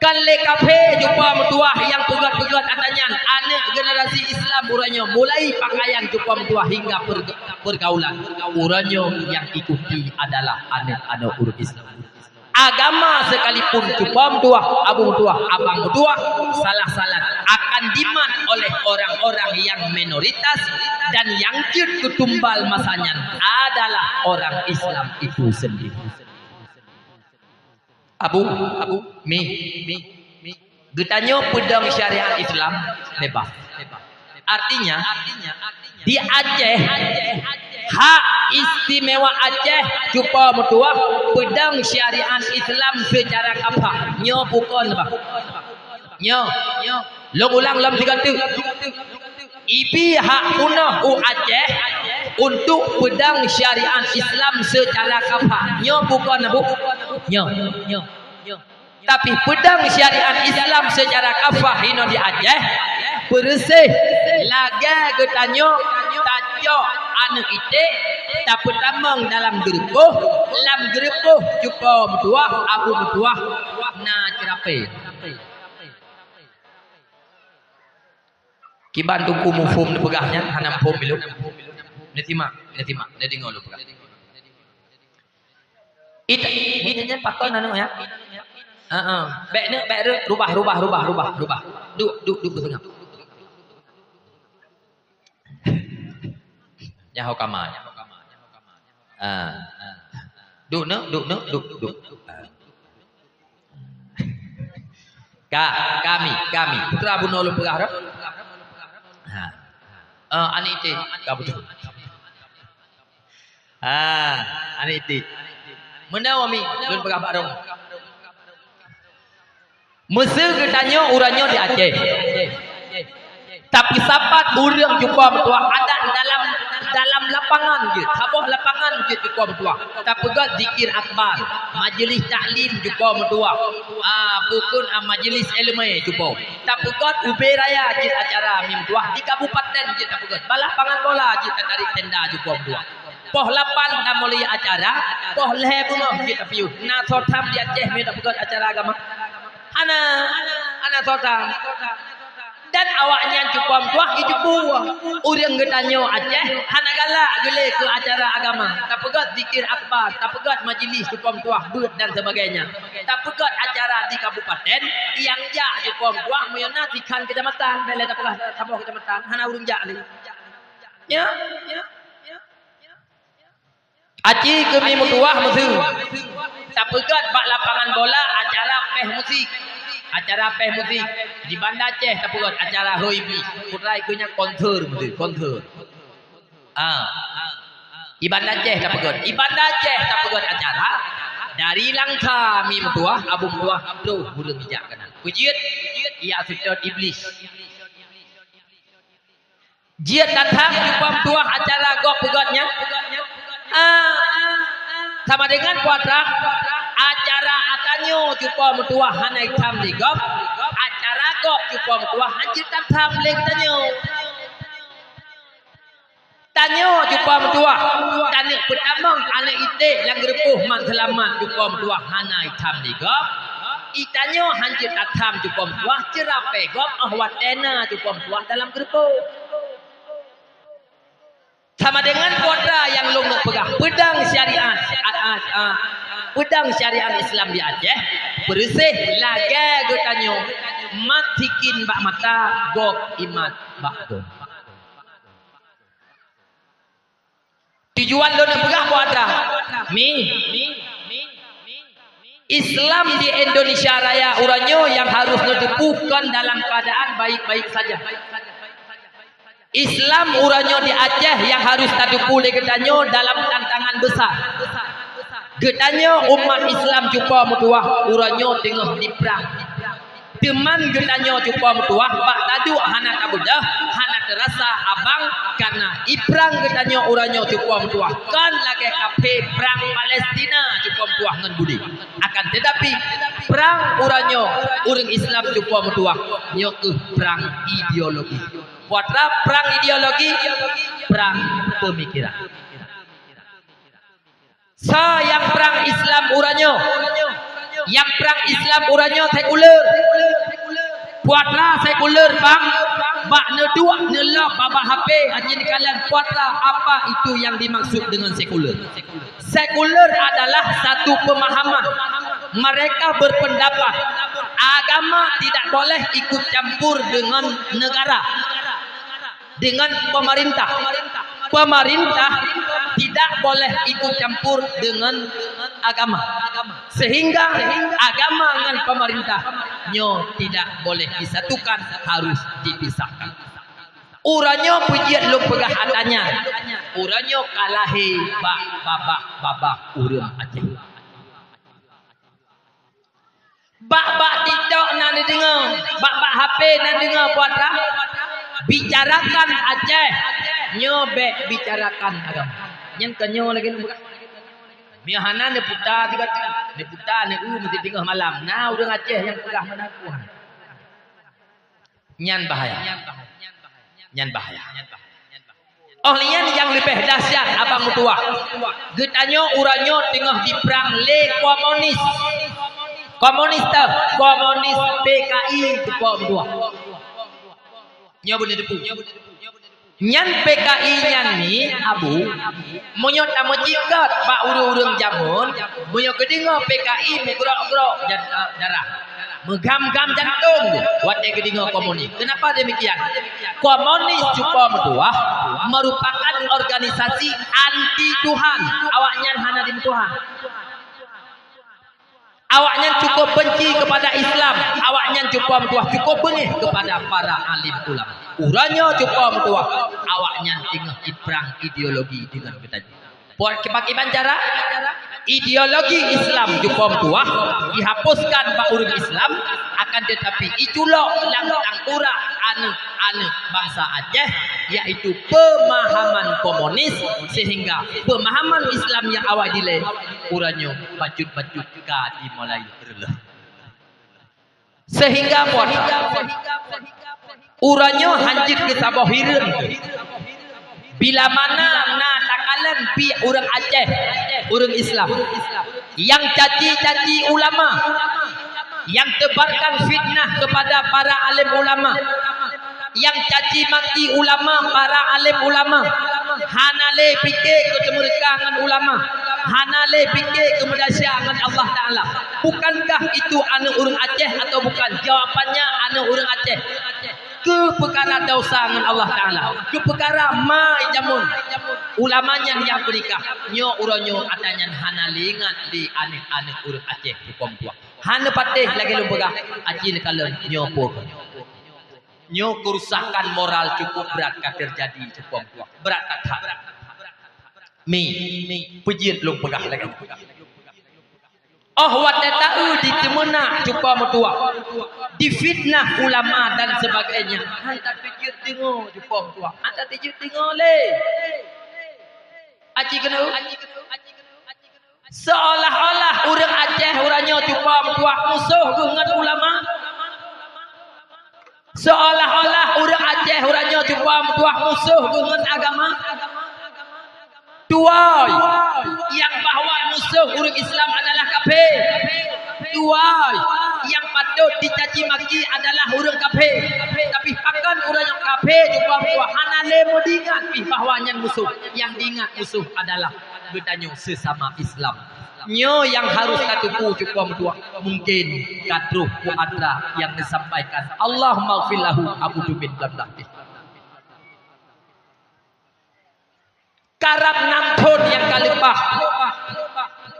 Kan lé kafé cupo meutuwah nyang peugét-peugét ata nyan aneuëk generasi Islam uroe nyoe mulai pakaian cupo meutuwah hingga perg-, pergaulan. Uroe nyoe nyang ikuti adalah aneuëk-aneuëk ureuëng Islam. Agama sekalipun cupo meutuwah, abu meutuwah, abang meutuwah, salah-salah akan dimat oleh orang-orang yang minoritas dan yang jeuet keutumbal masa nyan adalah orang Islam itu sendiri. Abu, abu, mi, mi, mi. Geutanyoe peudong syariat Islam bebas. Artinya, di Aceh, hak istimewa Aceh cupo meutuwah peudong syariat Islam secara kafah. Nyoe bukon bah. Nyoe, nyoe. Lôn ulang lom sigoe teuk. Ibi hak peunoh u Aceh untuk peudong syariat Islam secara kafah. Nyoe bukon bah. Nyoe, nyoe, nyoe. Tapi peudong syariat Islam secara kafah inoe di Aceh, beureuséh lagée geutanyoe tacok aneuëk iték, tapeutamong dalam geureupoh, lam geureupoh cupo meutuwah, abu meutuwah, na ceurapée. Kiban teungku muphom neupeugah nyan, hana muphom ilôn. Neusimak, neusimak, neudeungoe lôn peugah. It-, it-, nyan pakon aneuëk ya? Heeh. Bék neuk, bék neuk, rubah, rubah, rubah, rubah, rubah. Duek, duek, duek beuseungab. Nyan ho kama. Ah. Duek neuk, duek neuk, duek, duek. Ah. Ka, kami, kami. Putra bunoe lôn peugah dah. Ha. Eh, aneuëk iték, ka beutôi. Ah, aneuëk iték. Meunoe mi, lôn peugah bak droe. Meuseu geutanyoe uroe nyoe di Aceh. Tapeusapat ureuëng cupo meutuwah adat dalam, dalam lapangan jeuet, saboh lapangan jeuet cupo meutuwah. Tapeugét zikir akbar, majeulis taklim cupo meutuwah. Ah, pukon, ah, majeulis iéleumé cupo. Tapeugét ubé raya jeuet acara mi meutuwah, di kabupaten jeuet tapeugét. Bak lapangan bola jeuet tatarék tenda cupo meutuwah. Poh lapan tamulai acara, poh lhée beungoh jeuet tapiôh. Na soe tham di Aceh mi tapeugét acara agama? Hana, hana soe tham. Dan awaknyan cupo meutuwah jiteupeue ureuëng geutanyoe Aceh hana galak geulée keu acara agama. Tapeugét zikir akbar, tapeugét majeulis cupo meutuwah beuet dan sebagainya. Tapeugét acara di kabupaten nyang jak cupo meutuwah meunyoe na sikhan keucamatan, dan lé tapeugah saboh keucamatan, hana ureuëng jak lé. Ya, ya, ya. Aci keu mi meutuwah meuseu. Tapeugét bak lapangan bola acara péh musik. Acara péh musik di Banda Aceh tapeugöt acara Ho Iblis. Peue treuk keu nyan konser musik, konser. Ah. Di Banda Aceh tapeugöt. Di Banda Aceh tapeugöt acara dari Langsa mi meutuah, Abu Meutuah troh ureueng ijak keunan. Peue jeuet? Ijak seutôt Iblis. Jeuet that-that cupo meutuah acara gob peugöt nyan? Ah, sama deungon putra acara atanyoe cupo meutuah hana itam di gob, acara gob cupo meutuah hanjeuet that-that lé geutanyoe. Tanyoe cupo meutuah, taneuk peutamong aneuk iték lam geureupoh man seulamat cupo meutuah hana itam di gob. Itanyoe hanjeuet that-that cupo meutuah ceurapée gob óh watée na cupo meutuah dalam geureupoh. Sama deungon putra nyang lôn neuk peugah, peudong syariat, a, a, a, peudong syariat Islam di Aceh, beureuséh lagée geutanyoe mat sikin bak mata, gob imat bak gob. Tujuan lôn neuk peugah putra, mi, Islam di Indonesia Raya uroe nyoe nyang harôh neuteupeue kon dalam keuadaan baik-baik saja. Islam uroe nyoe di Aceh nyang harôh tateupeue lé geutanyoe dalam tantangan besar. Geutanyoe umat Islam cupo meutuah uroe nyoe teungoh diprang. Teuma geutanyoe cupo meutuah bak taduek hana tabeudôh, hana teurasa abang, kareuna iprang geutanyoe uroe nyoe cupo meutuah kon lagée kafé prang Palestina cupo meutuah ngon Budi. Akan teutapi, prang uroe nyoe ureueng Islam cupo meutuah nyoe keuh prang ideologi. Putra, prang ideologi, prang peumikiran. Soe nyang prang Islam uroe nyoe? Nyang prang Islam uroe nyoe sekuler. Putra sekuler bang, bak neuduek neulop babah H P, anjing kalian putra, apa itu yang dimaksud dengan sekuler? Sekuler adalah satu pemahaman. Mereka berpendapat agama tidak boleh ikut campur dengan negara, dengan pemerintah. Pemerintah tidak boleh ikut campur dengan agama. Sehingga agama ngon pemerintah nyoe tidak boleh disatukan, harus dipisahkan. Uroe nyoe peujeuet lôn peugah ata nyan. Uroe nyoe ka lahé bak babah-babah ureuëng Aceh. Bak-bak TikTok na neudeungoe, bak-bak H P na neudeungoe putra. Bicarakan Aceh, nyoe bék bicarakan agama. Nyan ka nyoe lagée lôn peugah. Meuhana neuputa sigoe teuk, neuputa neu-eu meusi teungoh malam. Na ureuëng Aceh nyang peugah meunan Tuhan. Nyan bahaya. Nyan bahaya. Óh lheueh nyan nyang leubeh dahsyat abang meutuah. Geutanyoe uroe nyoe teungoh diprang lé komunis. Komunis teuh, komunis P K I cupo meutuah. Nyoe beuneuteupeu. Nyan P K I nyan ni, Abu, meunyoe tameucikot bak ureuëng-ureuëng jameun, meunyoe geudeungoe P K I meugrok-grok ja-, darah, meugam-gam jantong watée geudeungoe komunis. Kenapa demikian? Komunis cupo meutuah merupakan organisasi anti Tuhan. Awaknyan hana dimeutuhan. Awaknyan cukup benci kepada Islam, awaknyan cukup meutuah cukup beungéh kepada para alim ulama. Uroe nyoe cukup meutuah, awaknyan teungoh iprang ideologi deungon geutanyoe. Pakriban cara? Ideologi Islam cukup meutuah dihapuskan bak ureuëng Islam, akan teutapi iculok lam tangkurak aneuëk-aneuëk bansa Aceh, yaitu pemahaman komunis, sehingga pemahaman Islam nyang awai dilée uroe nyoe bacut-bacut ka dimulai reuleueh. Sehingga buat uroe nyoe hanjeuet keu saboh hireuen. Bila mana na takalon pih ureuëng Aceh, ureuëng Islam, nyang caci-caci ulama, nyang tebarkan fitnah kepada para alim ulama, nyang caci maki ulama, para alim ulama, hana lé pike keu teumeureuka ngon ulama, hana lé pike keu meudahsyat ngon Allah Taala. Bukankah itu aneuëk ureuëng Aceh atau bukan? Jawabannya aneuëk ureuëng Aceh. Keu peukara desya ngon Allah Taala, keu peukara ma jameun ulama nyan nyang peunikah, nyoe uroe nyoe ata nyan hana lé ingat lé aneuëk-aneuëk ureuëng Aceh huköm tuha. Hana patéh lagée lôn peugah, aci neukalon nyoe peue. Nyoe kerusakan moral cukup brat ka teujadi, cukup brat that. Mi, peujeuet lôn peugah lagée nyoe. Óh watée taeu diteumeunak cupa meutuwah, difitnah ulama dan sebagainya, hana tapeujeuet deungoe cupa meutuwah, hana tapeujeuet deungoe lé. Aci keunoe, seolah-olah ureuëng Aceh uroe nyoe cupa meutuwah musoh geuh ngon ulama. Seolah-olah ureuëng Aceh uroe nyoe cupa meutuwah musoh geuh ngon agama. Tuwai, nyang bahwa musoh ureuëng Islam adalah kafé. Tuwai, nyang patôt dicaci maki adalah ureuëng kafé. Tapi pakon ureuëng nyang kafé cupa meutuwah hana lé meuingat pih bahwa nyan musoh. Nyang diingat musoh adalah geutanyoe sesama Islam. Nyoe nyang harôh tateupeue cupa meutuwah. Mungkin ka troh peue atra nyang neusampaikan. Allahummaghfir lahu Abu Tumin Blamdah. Karab nam thon nyang ka leupah,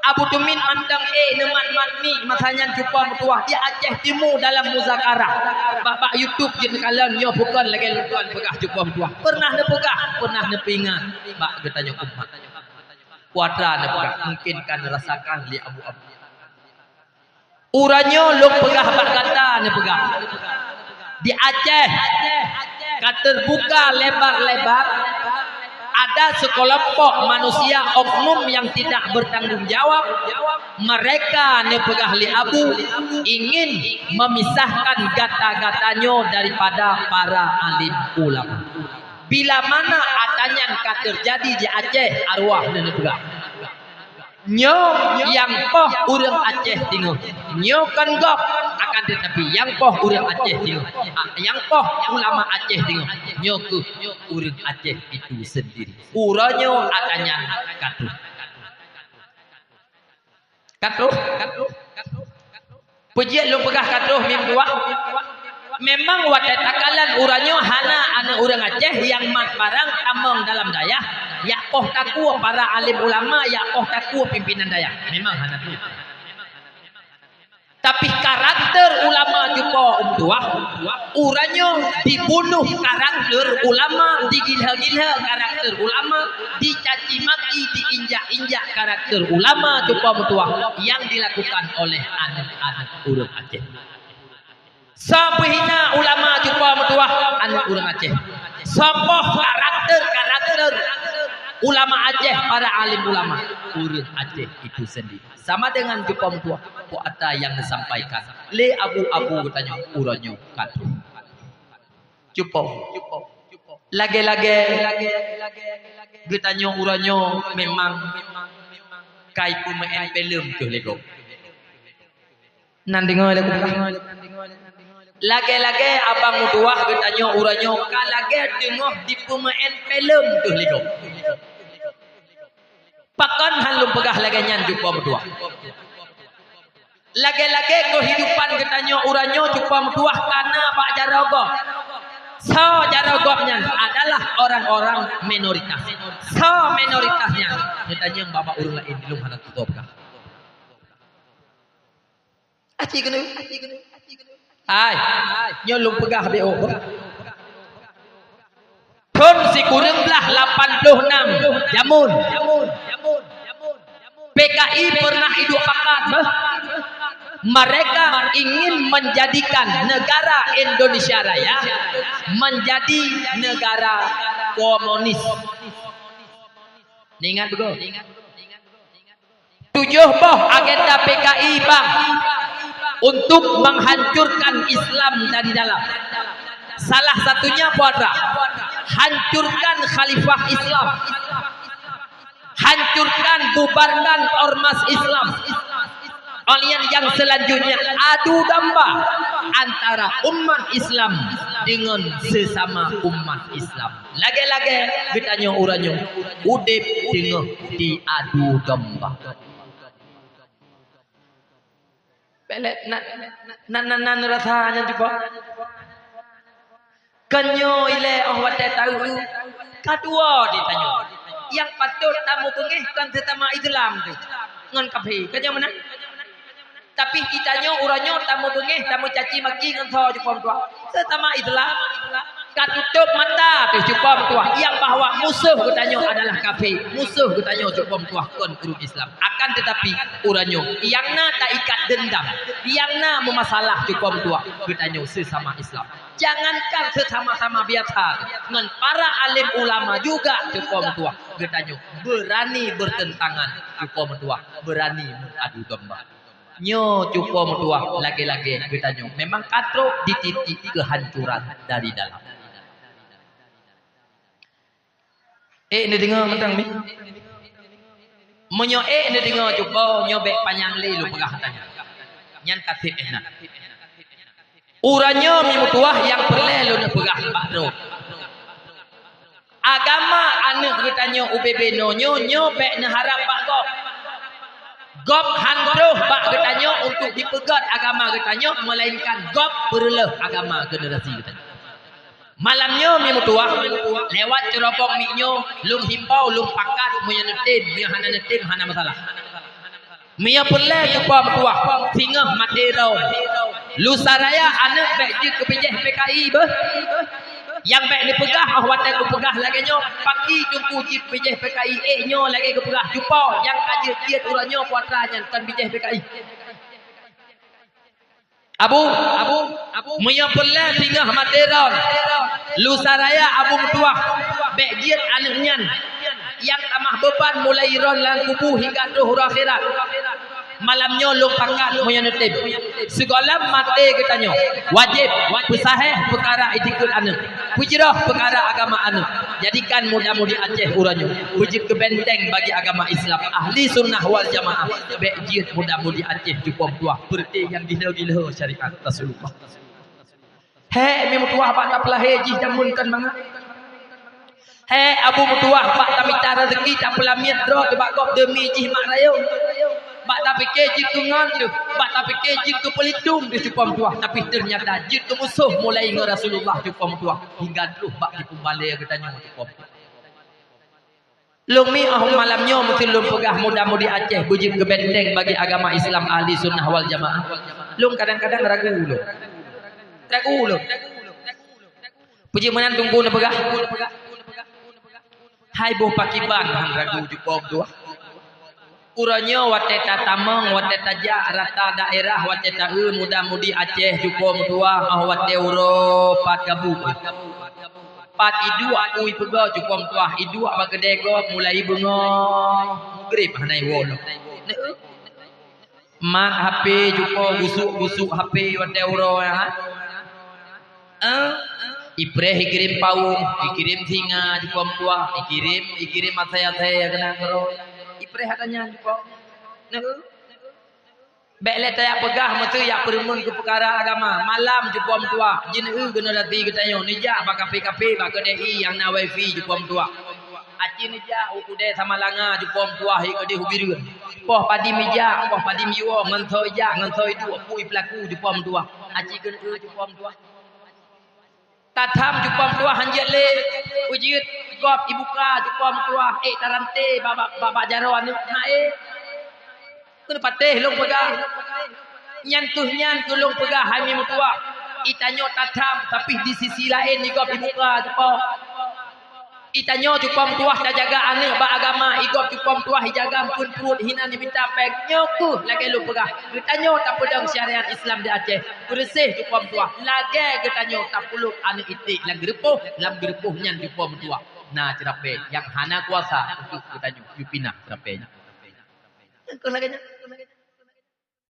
Abu Tumin mantong ék neumat-mat mi masa nyan cupa meutuwah di Aceh Timu dalam muzakarah. Bak-bak YouTube jeuet neukalon nyoe bukon lagée lôn tuan peugah cupa meutuwah. Pernah neupeugah, pernah neupeuingat bak geutanyoe umat. Peue atra neupeugah, mungkin ka neurasakan lé abu-abu. Uroe nyoe lôn peugah bak gata neupeugah, di Aceh ka teubuka lebar-lebar, ada sekelompok manusia oknum yang tidak bertanggung jawab, mereka neupeugah lé Abu ingin memisahkan gata-gata nyoe daripada para alim ulama. Bila mana atra nyan ka teujadi di Aceh, arwah neupeugah. Nyoe nyang poh ureuëng Aceh tingoh. Nyoe kon gob, akan teutapi nyang poh ureuëng Aceh tingoh. Ah, nyang poh ulama Aceh tingoh. Nyoe keuh ureuëng Aceh itu sendiri. Uroe nyoe atra nyan ka troh. Ka troh. Peujeuet lôn peugah ka troh mim dua. Memang watée takalon uroe nyoe hana aneuëk ureuëng Aceh nyang mat barang tamong dalam dayah, jak poh takue para alim ulama, jak poh takue pimpinan dayah. Memang hana troh. Tapi karakter ulama cupa meutuwah, uroe nyoe dibunuh karakter ulama, digilha-gilha karakter ulama, dicaci maki, diinjak-injak karakter ulama cupa meutuwah yang dilakukan oleh aneuëk-aneuëk ureuëng Aceh. Soe peuhina ulama cupa meutuwah, aneuëk ureuëng Aceh. Soe poh karakter-karakter ulama Aceh, para alim ulama, ureuëng Aceh itu sendiri. Sama dengan cupa meutuwah, peue atra nyang neusampaikan lé abu-abu geutanyoe uroe nyoe ka troh. Cupa. Lagée-lagée geutanyoe uroe nyoe memang ka ipeumeu'en filem teuh lé gob. Nan deungoe lé kupeugah. Lagée-lagée abang meutuwah geutanyoe uroe nyoe ka lagée teungoh dipeumeu'en filem teuh lé gob. Pakon han lôn peugah lagée nyan cupa meutuwah? Lagée-lagée keuhidupan geutanyoe uroe nyoe cupa meutuwah kana bak jaroe gob. Soe jaroe gob nyan adalah orang-orang minoritas. Soe minoritas nyan? Neutanyong bak-bak ureuëng laén, lôn hana tutoe peugah. Aci keunoe. Hai, nyoe lôn peugah B O. Thon sikureueng blaih lapan ploh nam jameun, P K I pernah iduek pakat beuh. Mereka ingin menjadikan negara Indonesia Raya menjadi negara komunis. Ingat betul? Tujoh boh agenda P K I bang untuk menghancurkan Islam dari dalam. Salah satunya peue atra, hancurkan khalifah Islam. Hancurkan, bubarkan ormas Islam. Kemudian yang selanjutnya, adu domba antara umat Islam dengan sesama umat Islam. Lagée-lagée geutanyoe uroe nyoe udeb teungoh diadu domba. Bék lé na, na, na, na, na rasa nyan cuba. Kon nyoe ilée óh watée taeu ka dua di tanyoe. Nyang patôt tamubeungéh kon sesama Islam teuh ngon kafé. Kon nyoe meunan? Tapi geutanyoe uroe nyoe tameubeungéh, tameucaci maki ngon soe cupo meutuah? Sesama Islam. Ka tutup mata pih cupo meutuah nyang bahwa musoh geutanyoe adalah kafé, musoh geutanyoe cupo meutuah kon ureuëng Islam. Akan tetapi uroe nyoe nyang na taikat dendam, nyang na meumasalah cupo meutuah geutanyoe sesama Islam. Jangankan sesama-sama biasa, ngon para alim ulama juga cupo meutuah geutanyoe berani bertentangan cupo meutuah, berani mengadu domba. Nyoe cupo meutuah lagée-lagée geutanyoe memang ka trok di titik kehancuran dari dalam. Eh, neudeungoe mantong mi? Meunyoe eh neudeungoe cupo, nyoe bék panyang lé lôn peugah tanyoe. Nyan ka seb eh na. Uroe nyoe mi meutuah nyang peureulée lôn peugah bak droe. Agama aneuëk geutanyoe ubé-bé nyoe, nyoe bék neuharab bak gob. Gob han troh bak geutanyoe untuk jipeugét agama geutanyoe, meulainkan gob peureulée agama generasi geutanyoe. Malam nyoe mi meutuah, lewat ceurobong mi nyoe, lôn himbau, lôn pakat, meunyoe neutem, meunyoe hana neutem, hana masalah. Meunyoe peureulée cupo meutuah, singoh maté droe. Lusa raya aneuëk bék jeuet keu bijéh P K I beuh. Nyang bék neupeugah óh watée geupeugah lagée nyoe, paki teungku jeuet bijéh P K I, eh nyoe lagée geupeugah cupo nyang ka jeuet-jeuet uroe nyoe puatra nyan kon bijéh P K I. Abu, abu, abu, meunyoe peureulée singoh maté droe, lusa raya abu meutuah, bék jeuet aneuëk nyan nyang tamah beuban mulai droe lam kubu hingga troh uroe akhirat. Malam nyoe lôn pakat meunyoe neutem. Sigohlom maté geutanyoe, wajéb peusahéh peukara itikeuet aneuëk, peujroh peukara agama aneuëk. Jadikan muda-mudi Aceh uroe nyoe beujeuet keu benteng bagi agama Islam. Ahli Sunnah wal Jamaah bék jeuet muda-mudi Aceh cupo meutuah peureuté nyang gila-gila syariat Rasulullah. Hék mi meutuah bak tapeulahé jih jameun kon mangat. Hék abu meutuah bak tamita raseuki tapeulamiet droe bak gob deumi jih mak rayeuk. Bak tapike jeuet keu ngon deuh, bak tapike jeuet keu peulindong deuh cupo meutuah, tapi teunyata jeuet keu musoh mulai ngon Rasulullah cupo meutuah hingga troh bak jipeubalée geutanyoe cupo meutuah. Lôn mi óh malam nyoe meusti lôn peugah muda-mudi Aceh beujeuet keu benteng bagi agama Islam Ahli Sunnah wal Jamaah. Lôn kadang-kadang ragu lôn. Ragu lôn. Peue jeuet meunan teungku neupeugah? Hai boh pakriban han ragu cupo meutuah. Uroe nyoe watée tatamong, watée tajak rata daerah, watée taeu muda-mudi Aceh cupo meutuah, óh watée uroe pat gabu. Pat iduek pui peugoe cupo meutuah, iduek bak keudée gob mulai beungoh mugreb hana iwoe lom. Mat H P cupo gusuk-gusuk H P watée uroe nyan. Eh? Ipreh ikirém pawong, ikirém singa cupo meutuah, ikirém, ikirém asai-asai keunan keudroe. Ipreh ata nyan cupo. Nah. Bék lé tajak peugah meuteue jak peureumeun keu peukara agama. Malam cupo meutuah, jeuet eu generasi geutanyoe neujak bak kafe-kafe bak keudée nyang na wifi cupo meutuah. Aci neujak u keudée Samalanga cupo meutuah, i keudée u Bireuen. Poh padum ijak, poh padum iwoe, ngon soe ijak, ngon soe iduek, pui peulaku cupo meutuah. Aci keuneuk eu cupo meutuah. Tatham cupo meutuah hanjeuet lé, peujeuet gob ibuka cupo meutuah, ék taranté bak, bak, bak, bak jaroe aneuëk na ék. Keuneuk patéh lôn peugah. Nyan teuh nyan keuh lôn peugah hai mi meutuah. Itanyoe tatham, tapi di sisi laén igob ibuka cupo. Itanyoe cupo meutuah tajaga aneuëk bak agama, igob cupo meutuah ijaga ampeuen pruet hinan imita péng. Nyoe keuh lagée lôn peugah, geutanyoe tapeudong syariat Islam di Aceh. Beureuséh cupo meutuah, lagée geutanyoe tapulop aneuëk iték lam geureupoh, lam geureupoh nyan cupo meutuah na ceurapée nyang hana kuasa untuk geutanyoe yue pinah ceurapée nyan. Keuh lagée nyan.